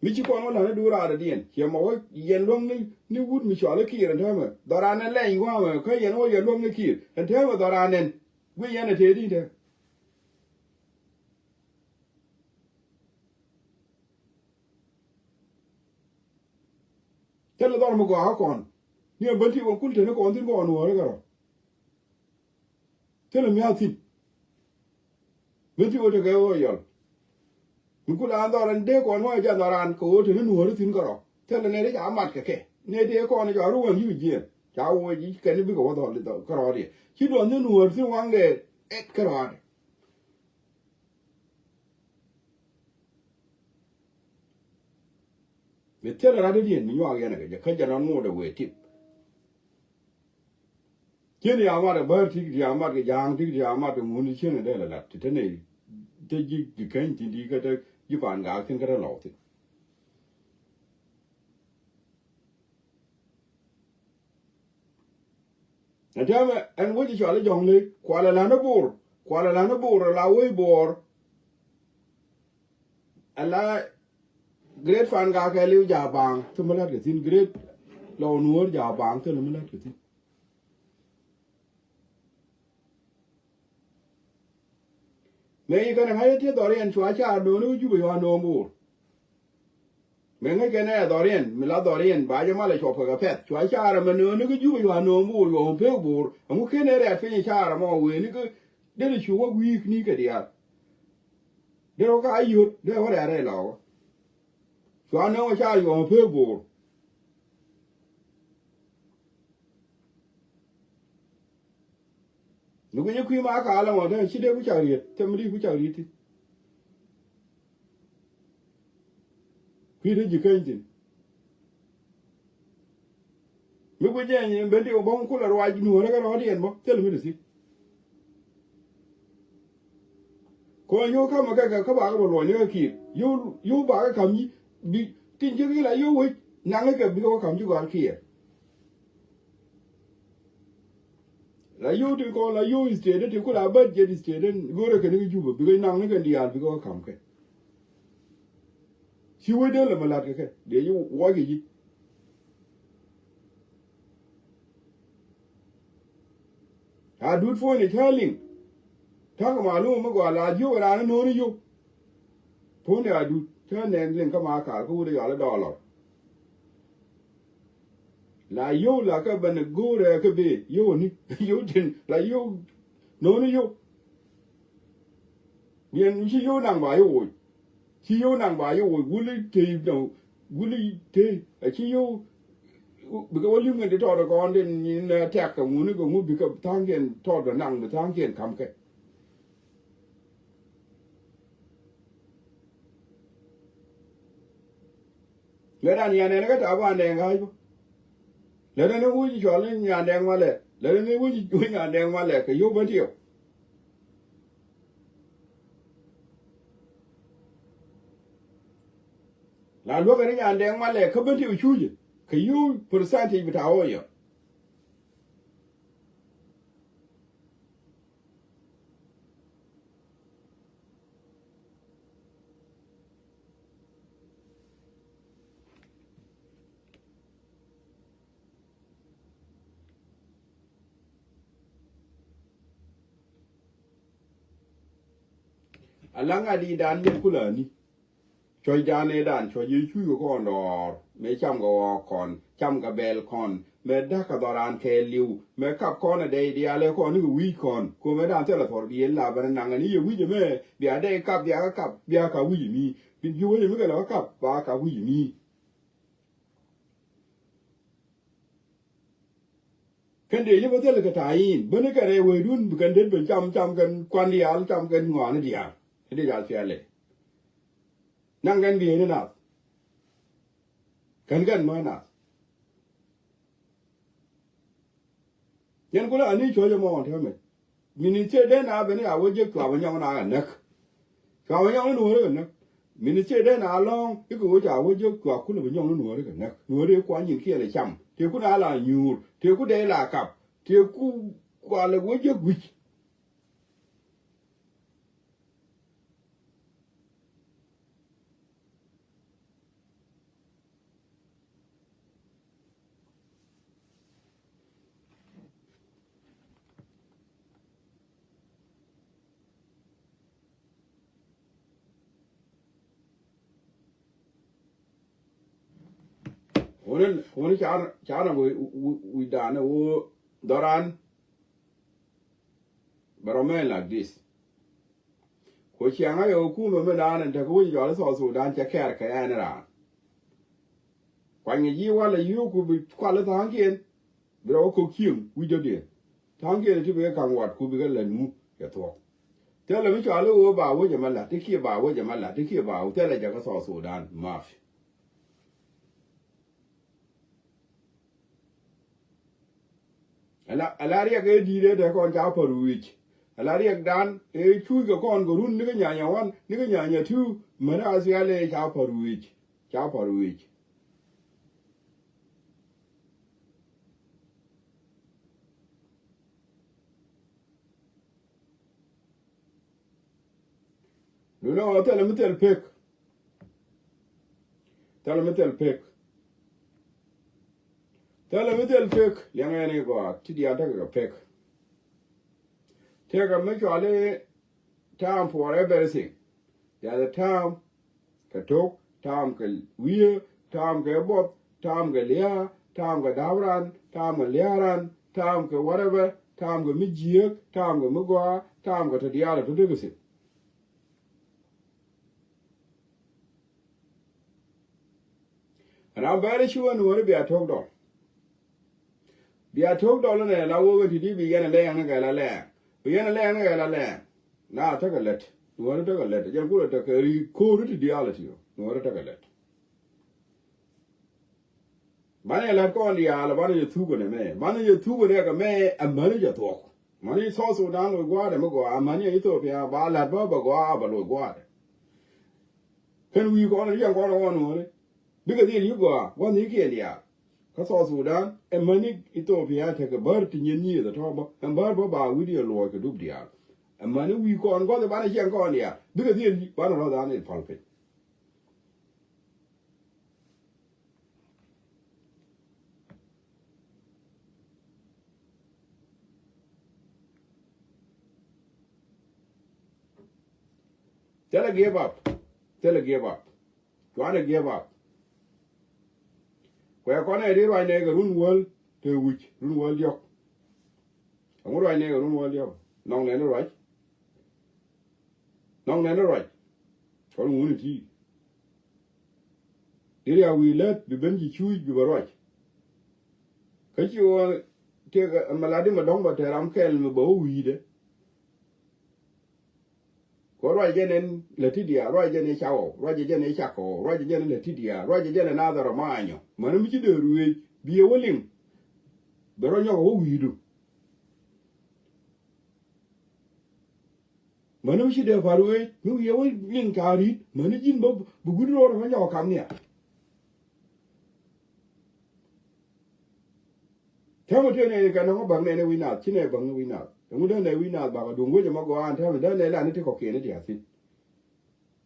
Mi ci kɔn wä la̱t ni duur raadädiɛn ciɛ mɔ wä yɛn luäŋ ni ni wut mi cɔal i̱ Kiir ɛn täämɛ dhɔran ɛn lɛny gua̱a̱mɛ kä yɛn wä yɛn luäŋ ni Kiir ɛn täämɛ dhɔran ɛn guic yɛn ɛ tëëdi ɛn täämɛ. Thilɛ dhɔr mi gɔaa kä kɔn ni ɛ bän ti wä kul teni kɔn thi̱n kɔn wä ri kɛ rɔ. Thilɛ mia̱a̱ thi̱n. Mi ti wä tekɛ ɣöö yɔl. Mi ku la an dhɔran dee kɔn wä jɛ dhɔran kɛ ɣöö te ni nuɔ̱ɔ̱ri thi̱n kärɔ̱. Thilɛ nɛy ti ca mat kɛ kɛ nɛy ti kɔn ca ruɔ̱n yi̱k jiɛɛn ca wä ji̱ kɛn ni bikɛ wä dhɔl kärɔ̱ diɛ ci duɔ̱n ni nuɔ̱ɔ̱ri thi̱n waŋdɛ. Ɛt kärɔ̱ diɛ. Mi thilɛ rat dee diɛn mi nyuak yɛn kɛ jɛ kä jɛ nɔn ŋot ɛ wee tip. Cien ya mat kɛ bär tik, ti ya mat kɛ ja̱a̱ŋ tik, ti ya mat kɛ ŋun, cien kɛ dee lɛ lat ti te nɛy, te ji̱, ji̱ keny thin ti kä te ji̱ pa̱a̱n gaak thin kä te lɔw thin. Ɛn täämɛ ɛn wec i̱ cɔal i̱ Jɔ̱ŋ Lek, kualɛ la̱n i̱ Bor, kualɛ la̱n i̱ Bor, ala wec Bor. Ala Great Fan Gak kɛ li̱w ja̱ baaŋ, thil mi la̱t kɛ thi̱n, Great Lɔw Nuɔ̱ɔ̱r ja̱ baaŋ, thil mi la̱t kɛ thi̱n. Mëë yi kɛn ɛ ŋa̱c ɛ ti dhɔriɛn cua caar nööni kä Jubɛ yua nööm Bor. Mëë ŋäc kɛn ɛ dhɔriɛn, mi la dhɔriɛn ba jɛ mal ɛ cuɔp kɛ kɛ pɛth. Cua caar ɛmɛ nööni kä Jubɛ yua nööm Bor, yua pek Bor. Ɛŋu ken ɛ rɛɛt piny ɛ caar ɛmɔ weni kä dee cu wä wi̱i̱k ni kɛ diaal. Dee wä ka yot, dee wä rɛɛt rɛy lɔkä. Cua nööŋ ɛ caar yua pek Bor. Ni guic i̱ kui̱ ma kaal ɛmɔ te ci dee ku cak riet, thɛm di ku cak riet thi̱n. Kui̱ te ji̱ keny thi̱n. Mi guic jɛ nyin ben ti wä bäŋ kulɛ ruac nuɔ̱ɔ̱rä kä rɔ̱ɔ̱diɛn bä thil mi te thi̱n. Kɔn yio̱w ka̱mä kɛ kɛ kä bakɛ bä luɔ̱ny ni kä kiɛɛr. Yio̱w, yio̱w bakɛ ka̱m yi bi tin ci ki la yio̱w wec naŋ kɛ bikɛ wä ka̱m ci gɔal kiɛɛr. La yio̱w tin kɔn la yio̱w state ti ku la budget state in go̱rɛ kɛn kä Jubɛ bikɛ naŋ ni kɛn diaal bikɛ wä ka̱m kɛ. Ci wec dee lɛ mi la̱t kɛ kɛ dee ci wuɔc kɛ ji̱. A dut puɔ̱ny ni cä liŋ. Ta̱kɛ malum mi gɔaa la jiök raan ni no̱o̱ni yio̱w. Puɔ̱ny ni a dut cä nɛn liŋ kä ma kaar kä wut ɛ yɔal i̱ dɔɔlɔr. La yio̱w la kä ben go̱o̱rɛ kä bee yio̱w ni yio̱w tin la yio̱w no̱o̱ni yio̱w. Biɛn ci yio̱w naŋ ba yio̱w woc. Ci yio̱w naŋ ba yio̱w woc wuli tey dɔ̱ŋ wuli tey a ci yio̱w. Bikɛ wä li̱m kɛn ti tɔɔt kɔn tin nyin tɛk kɛ ŋuni kɛ ŋu bikɛ tha̱a̱ŋkiɛn tɔɔt bɛ naŋ bi tha̱a̱ŋkiɛn ka̱m kɛ. Lɛ dan yan nɛn kä tap an dɛŋ ɣa̱c bä. Lɛ dan ni wi̱c cɔl ni nyan dɛŋ malɛ lɛ dan ni wi̱c wi̱c nyan dɛŋ malɛ kɛ yio̱w bä tiɛw. La luäk kɛ ni nyan dɛŋ malɛ kä ben ti cucɛ kɛ yio̱w percentage bi ta̱a̱ wä yɔ. Alaŋ a di dan yɛn kulani. Cuɔ̱c dan ëëdan cuɔ̱c yee cuc kɛ kɔn dɔɔr mëë cam kɛ ɣɔɔk kɔn cam kɛ bɛl kɔn mëë da̱k kɛ dhɔran kɛɛliw mëë kap kɔn ɛ dɛy diaal ɛ kɔn ni kɛ wi̱i̱c kɔn. Kuomɛ dan thilɛ thuɔr bi yɛn la bɛn naŋ ɛn i̱ yɛ wi̱c ɛmɛ bia dɛy kap bia kɛ kap bia ka wi̱c ɛmi. Bi ji̱ wec ɛmi kɛ lɛ kɛ kap ba ka wi̱c ɛmi. Kɛn dee yäpä thilɛ kɛ ta̱a̱ in bäni kɛ rɛy wecdun bi kɛn det ben cam cam kɛn kuan diaal cam kɛn ŋɔaani diaal. Kɛn dee jal pialɛ. Naŋ kɛn bieyni nath. Kɛn kɛn mä nath. Yɛn kulɛ ani cuɔ̱cä mɔ täämɛ. Minister den a ben a wä jek cua bä nyɔŋ na kɛ näk. Cua bä nyɔŋ ni nuɔ̱ɔ̱ri kɛ näk. Minister den a lɔ̱ŋ ikɛ wä ca wä jek cua kulɛ bä nyɔŋ ni nuɔ̱ɔ̱ri kɛ näk. Nuɔ̱ɔ̱ri kuan nyin kiɛn ɛ cam. Tëë ku na la nyuur. Tëë ku dee la kap. Tëë ku kualɛ wä jek wi̱c. Wuni, wuni car, car na wi, wi, wi dan wu doran. Bɛ rɔ mɛ like this. Ko ciaŋ a yɛ wä kumɛ mi dan in te kä wi̱c jɔl i South Sudan cɛ kɛɛr kɛ ɛn raan. Kuany ji̱ walɛ yio̱o̱ku bi kual i tha̱a̱ŋkiɛn. Bi rɔ wä kok cieŋ wi̱c dɔ̱diɛn. Tha̱a̱ŋkiɛn ti bi kɛ kaŋ wat ku bi kɛ lät mu kɛ thuɔ̱k. Thilɛ mi cɔal i̱ ɣöö ba wec ɛmɛ la̱t ti kiɛ ba wec ɛmɛ la̱t ti kiɛ ba wec thilɛ jɛ kä South Sudan mafi. Ala, ala riɛk ëë di̱i̱t ëë te kɔn ca pär wi̱i̱c. Ala riɛkdan ëë cuuc kɛ kɔn kɛ run ni kä nyanya wan, ni kä nyanya two, män a thial ëë ca pär wi̱i̱c. Ca pär wi̱i̱c. Duundɛ ɣöö thilɛ mi thil pek. Thilɛ mi thil pek. Thilɛ mi thil pek. Liɛŋɛ ni gɔaa ti diaal tekɛ kɛ pek. Tekɛ mi cuali time for everything. There's a time kɛ tok, time kɛ wiee, time kɛ buɔth, time kɛ lia̱a̱, time kɛ da̱a̱p ran, time kɛ lia̱a̱ ran, time kɛ whatever, time kɛ mi jiääk, time kɛ mi gɔaa, time kɛ ti diaal ɛ ti dek kɛ thil. And I'm very sure Nuɔ̱ɔ̱ri bia to̱k dɔl. Bia to̱k dɔl inɛ la wee wen ti di bi yɛn a lɛɛŋ ni kɛ la lɛɛŋ. Bi yɛn a lɛɛŋ ni kɛ la lɛɛŋ. Na tekɛ lät. Nuɔ̱ɔ̱ri tekɛ lät. Jɛn kulɛ tekɛ ri ko̱o̱ri ti diaal a ti ɣöö Nuɔ̱ɔ̱ri tekɛ lät. Banɛ jɛ la̱t kɔn diaal, banɛ jɛ thuk kɔnɛ mɛ. Banɛ jɛ thuk kɔnɛ kɛ mɛ, amäni jɛ thuɔk. Mäni South Sudan loc gua̱a̱dɛ mi gɔaa, amäni Ethiopia ba la̱t bä bɛ gɔaa, bɛ loc gua̱a̱dɛ. Kɛn wi̱i̱ kɔn riɛŋ kɔn kɔn Nuɔ̱ɔ̱ri. Bikɛ dhil yi gɔaa gua̱n ni kiɛn diaal. Kä South Sudan, amäni Ethiopia tekɛ bär ti nyin nyieth ɛ tɔ̱ bä. Ɛn bär bä ba wi̱cdiɛn luɔc kɛ dup diaal. Amäni wi̱i̱ kɔn gua̱th banɛ ciɛŋ kɔn diaal. Bikɛ dhil yi banɛ rɔ̱th an in pal piny. Thilɛ give up. Thilɛ give up. Cuanɛ give up. Kuɛ kɔnɛ ri ruacnɛ kɛ run wäl te wi̱c, run wäl diɔ̱k. Ɛŋu ruacnɛ kɛ run wäl diɔ̱k? Nɔŋnɛ ni ruac. Nɔŋnɛ ni ruac. Kɔn ŋuni ti. Diri a wi̱i̱ lät bi ben ji̱ cuuc bi bɛ ruac. Kä ci ɣöö tëëk maladi mi dɔ̱ŋ bɛ te ram kɛl mi bɛ wä wi̱i̱dɛ. Kɛ ruac jɛn ɛn lät ti diaal, ruac jɛn ɛ cak ɣɔw, ruac jɛn ɛ cak ɣɔw, ruac jɛn ɛ lät ti diaal, ruac jɛn ɛ nath ɛ rɔ maanyɔ. Mäni mi ci dee ruëëc bi ɛ wä liŋ. Bɛ rɔ nyɔk ɛ wä wi̱i̱du. Mäni mi ci dee pa̱r wee mi wi̱i̱ ɛ wä liŋ ca ri̱t, mäni ji̱n bä bi gui̱d ro̱o̱r ɛ mɛ nyɔk ɛ kam nia. Täämɛ tëë nɛy kɛ nɔŋ bäk nɛy ni wi̱c naath, ci nɛy bäk ni wi̱c naath. Ɛŋu dee nɛy wi̱c naath bak a duŋ wec ɛmɔ gɔaa ɛn täämɛ dee nɛy la ni ti kɔ̱kiɛn ni ti a thi̱n.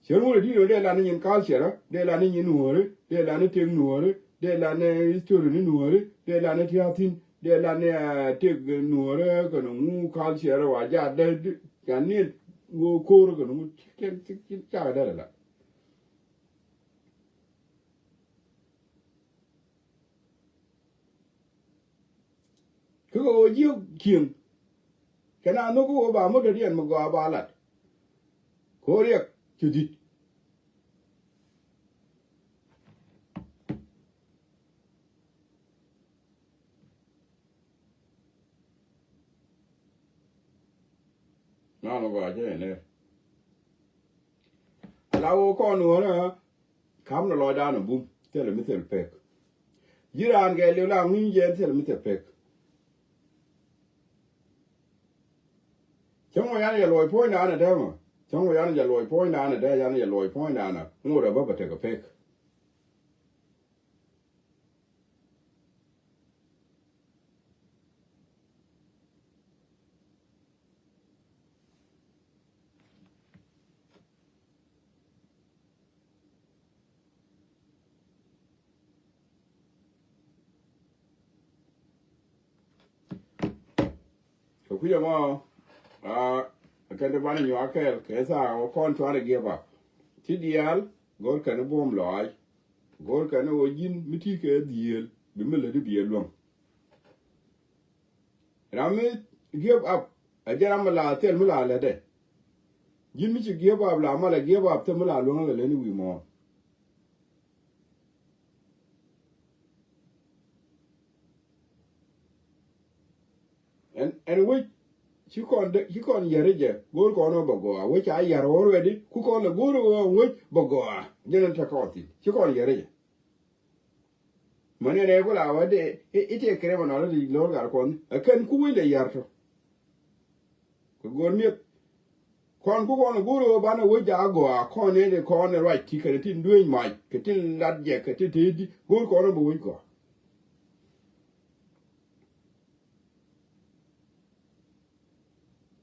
Cɛ ruun ɛ di̱t ɣöö dee la ni nyin culture, dee la ni nyin nuɔ̱ɔ̱ri, dee la ni tëk nuɔ̱ɔ̱ri, dee la ni history ni nuɔ̱ɔ̱ri, dee la ni ti a thi̱n, dee la ni, eh, tëk nuɔ̱ɔ̱ri kɛ ni ŋu culture wa jaa dee, dee, ca ni ŋu ko̱o̱r kɛ ni ŋu, cakɛ dee la. Kä kɛ ɣöö jiök cieŋ. Kɛ na nhök kä ɣöö ba motorian mi gɔaa ba lat. Kɛ ɣöö riɛk ci di̱t. Nɔnɔ gɔaa jɛ ɛn ɛ. Ala ɣöö kɔn ɣöö na Ka̱m ni lɔcdan ɛ bum, thilɛ mi thil pek. Ji̱ raan kɛ liw la ŋi̱i̱c jɛ thilɛ mi thil pek. Cäŋ wä yan yɛ luɔc puɔ̱nydan ɛ dee mɔ. Cäŋ wä yan yɛ luɔc puɔ̱nydan ɛ dee yan yɛ luɔc puɔ̱nydan ɛ ŋot ɛ bä bɛ tekɛ pek. Kɛ kui̱c ɛmɔ, aa, kɛn ti banɛ nyuak kɛɛl kɛ thaak ɔ kɔn cuarɛ give up. Ti diaal go̱r kɛn buɔ̱m lɔaac. Go̱r kɛn ɣöö ji̱n mi ti kɛ dhieel bi mi lätdi bi ɛ luäŋ. Ram mi give up ɛ jɛn ram mi la thil mi la lätdɛ. Ji̱n mi ci give up la malɛ give up thil mi la luäŋ kɛ lätni wi̱i̱ muɔ̱ɔ̱n. Ɛn, ɛn wec ci kɔn dee, ci kɔn yɛr jɛ go̱o̱r kɔn ɔ bɛ gɔaa, wec ca yɛr already, ku kɔn lɛ go̱o̱r ɔ wec bɛ gɔaa. Jɛn ɛn te kɔn thi̱n ci kɔn yɛr jɛ. Mäni ɛn ɛ ku la wä dee i̱, i̱ tëë criminal i̱ lo̱r gat kɔn. Ɛ kɛn ku wec lɛ yar tɔ. Kɛ go̱r mi̱eth. Kɔn ku kɔn go̱r ɣöö banɛ wec jaak gɔaa kɔn ni kɔn ni ruac ti kɛn tin dueeny mac kɛ tin lat jɛ kɛ tin tëëdi go̱r kɔn bɛ wec gɔaa.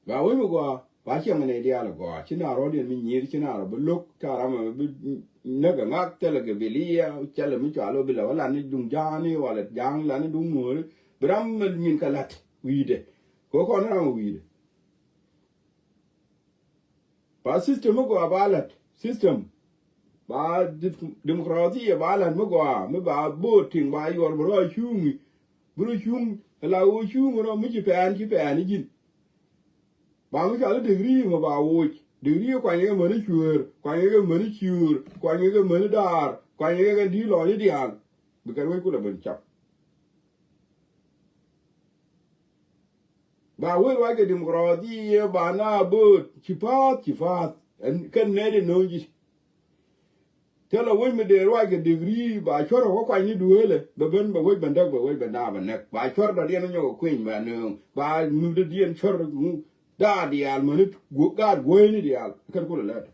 Ba wec mi gɔaa ba ciɛŋ ni diaal gɔaa ci na rɔ̱diɛn mi nyieth ci na rɔ bi lo̱k ca ram mi bi näk ɛ ŋak thilɛ gɛ bi liya cɛlɛ mi cɔal ɔ bi lɛ wä lan ni duŋ ja̱a̱ni walɛ ja̱a̱ŋ lan ni duŋ nuɔ̱ɔ̱ri bi ram mi nyin kɛ la̱t wi̱i̱dɛ. Kɛ kɔn ram wi̱i̱dɛ. Ba system mi gɔaa ba la̱t system. Ba di-, democracia ba la̱t mi gɔaa mi ba voting ba yuɔr bi rɔ cuŋi. Bi rɔ cuŋ la wä cuŋ rɔ mi ci pɛn ci pɛn ji̱n. Ba mi cɔal i̱ degree mɔ ba woc degree kuany kɛ mäni cuëër kuany kɛ mäni ciöör kuany kɛ mäni daar kuany kɛ di̱t lɔni diaal. Bi kɛn wec kulɛ ben cap. Ba wee ruac kɛ democracia ba na bööt ci pa̱a̱th ci pa̱a̱th. Ɛn kɛn nɛy di no̱o̱ŋ ji̱. Thilɛ wec mi dee ruac kɛ degree ba cuɔr ɛ wä kuany ni dueelɛ bɛ ben bɛ wec bɛ näk bɛ wec bɛ na bɛ näk ba cuɔr dɔ̱diɛn nyɔk ɛ kueny bɛ nööŋ ba mut dɔ̱diɛn cuɔr ŋu. Daat diaal mäni gaat gueeni diaal kɛn kulɛ lɛt.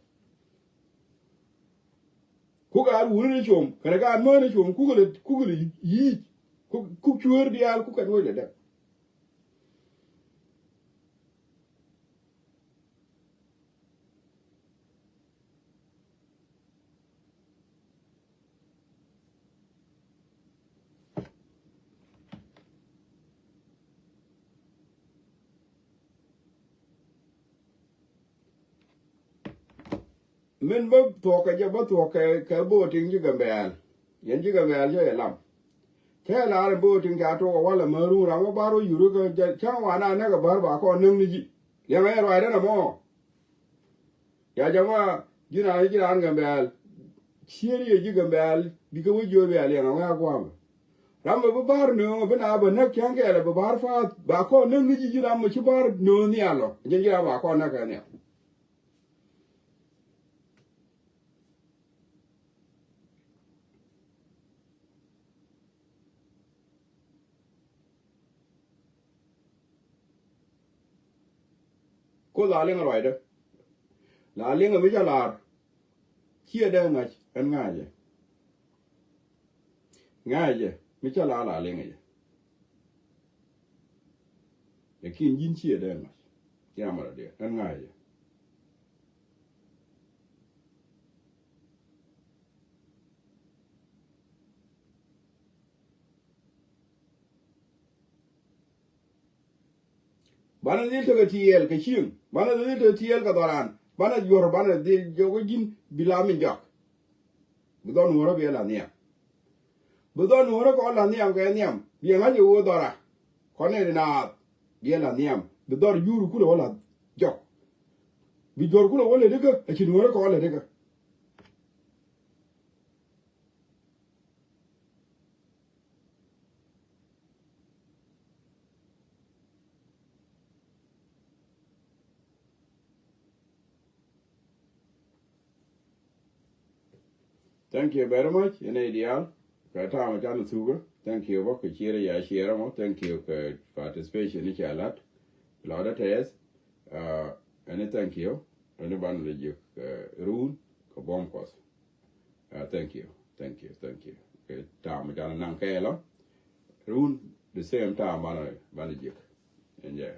Kuk gaat wuni ni com kɛnɛ gaat mäni com kuk lɛ kuk lɛ yic. Kuk cueer diaal kuk kɛn wec lɛ dɛk. Min bä thuɔk kɛ jɛ bä thuɔk kɛ kɛ bo̱o̱ tiŋ ji̱ Gambɛɛl. Yɛn ji̱ Gambɛɛl cä yɛ lam. Cä yɛ lar in bo̱o̱ tiŋ ca tuɔk ɛ walɛ mär ruŋ ram wä bar wä yur wä kɛ jɛ cäŋ wan a näk ɛ bär ba kɔn näk ni ji̱. Liɛŋ ɛ ruacdä nɛ mɔ. Ya jama ji̱ raan ji̱ raan Gambɛɛl. Cier yɛ ji̱ Gambɛɛl bikɛ wä jiöl bia liɛŋ ɛ wä a gua̱a̱m. Ram bɛ bi ba̱r nööŋ bi na bɛ näk cäŋ kɛɛl ɛ bi ba̱r pa̱a̱th ba kɔn näk ni ji̱ ji̱ ram mɔ ci ba̱r nööŋ nhial ɔ. Ji̱n ji̱ ram ba kɔn näk kɛ nhial. Ko la liŋ ruacdä. La liŋ mi ca lar. Ciɛ dee ŋa̱c ɛn ŋa̱cɛ. Ŋa̱cɛ mi ca lar la liŋ jɛ. Lakin ji̱n ciɛ dee ŋa̱c. Ciɛ amara diɛ ɛn ŋa̱cɛ. Banɛ dhil tekɛ tiɛɛl kɛ cieŋ banɛ dhil tekɛ tiɛɛl kɛ dhɔran banɛ juɔr banɛ dhil jɔk ji̱n bi la min jɔak. Bi dhɔn nuɔrä bi la nhiam. Bi dhɔn nuɔrä kɔn la nhiam kɛ nhiam bi ŋa̱c ɛ wee dhɔra. Kɔn ni ri naath bi la nhiam bi dhɔr jur kulɛ wä la jɔk. Bi juɔr kulɛ wä lɛ dikä a ci nuɔrä kɔn lɛ dikä. Thank you very much. Yɛn a diaal kɛ ta̱a̱ mɛ canɛ thukä. Thank you bä kɛ cier ya cier mɔ. Thank you kɛ participation ni ca lat. Lɔdä tɛth. Ɛni thank you. Ɛni banɛ lɛ jiök run kɛ buɔ̱m kuɔth. Thank you. Thank you. Thank you. Kɛ ta̱a̱ mɛ canɛ naŋ kɛɛlɔ. Run the same ta̱a̱ banɛ banɛ jiök. Ɛn jɛ.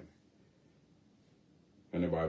Ɛni ba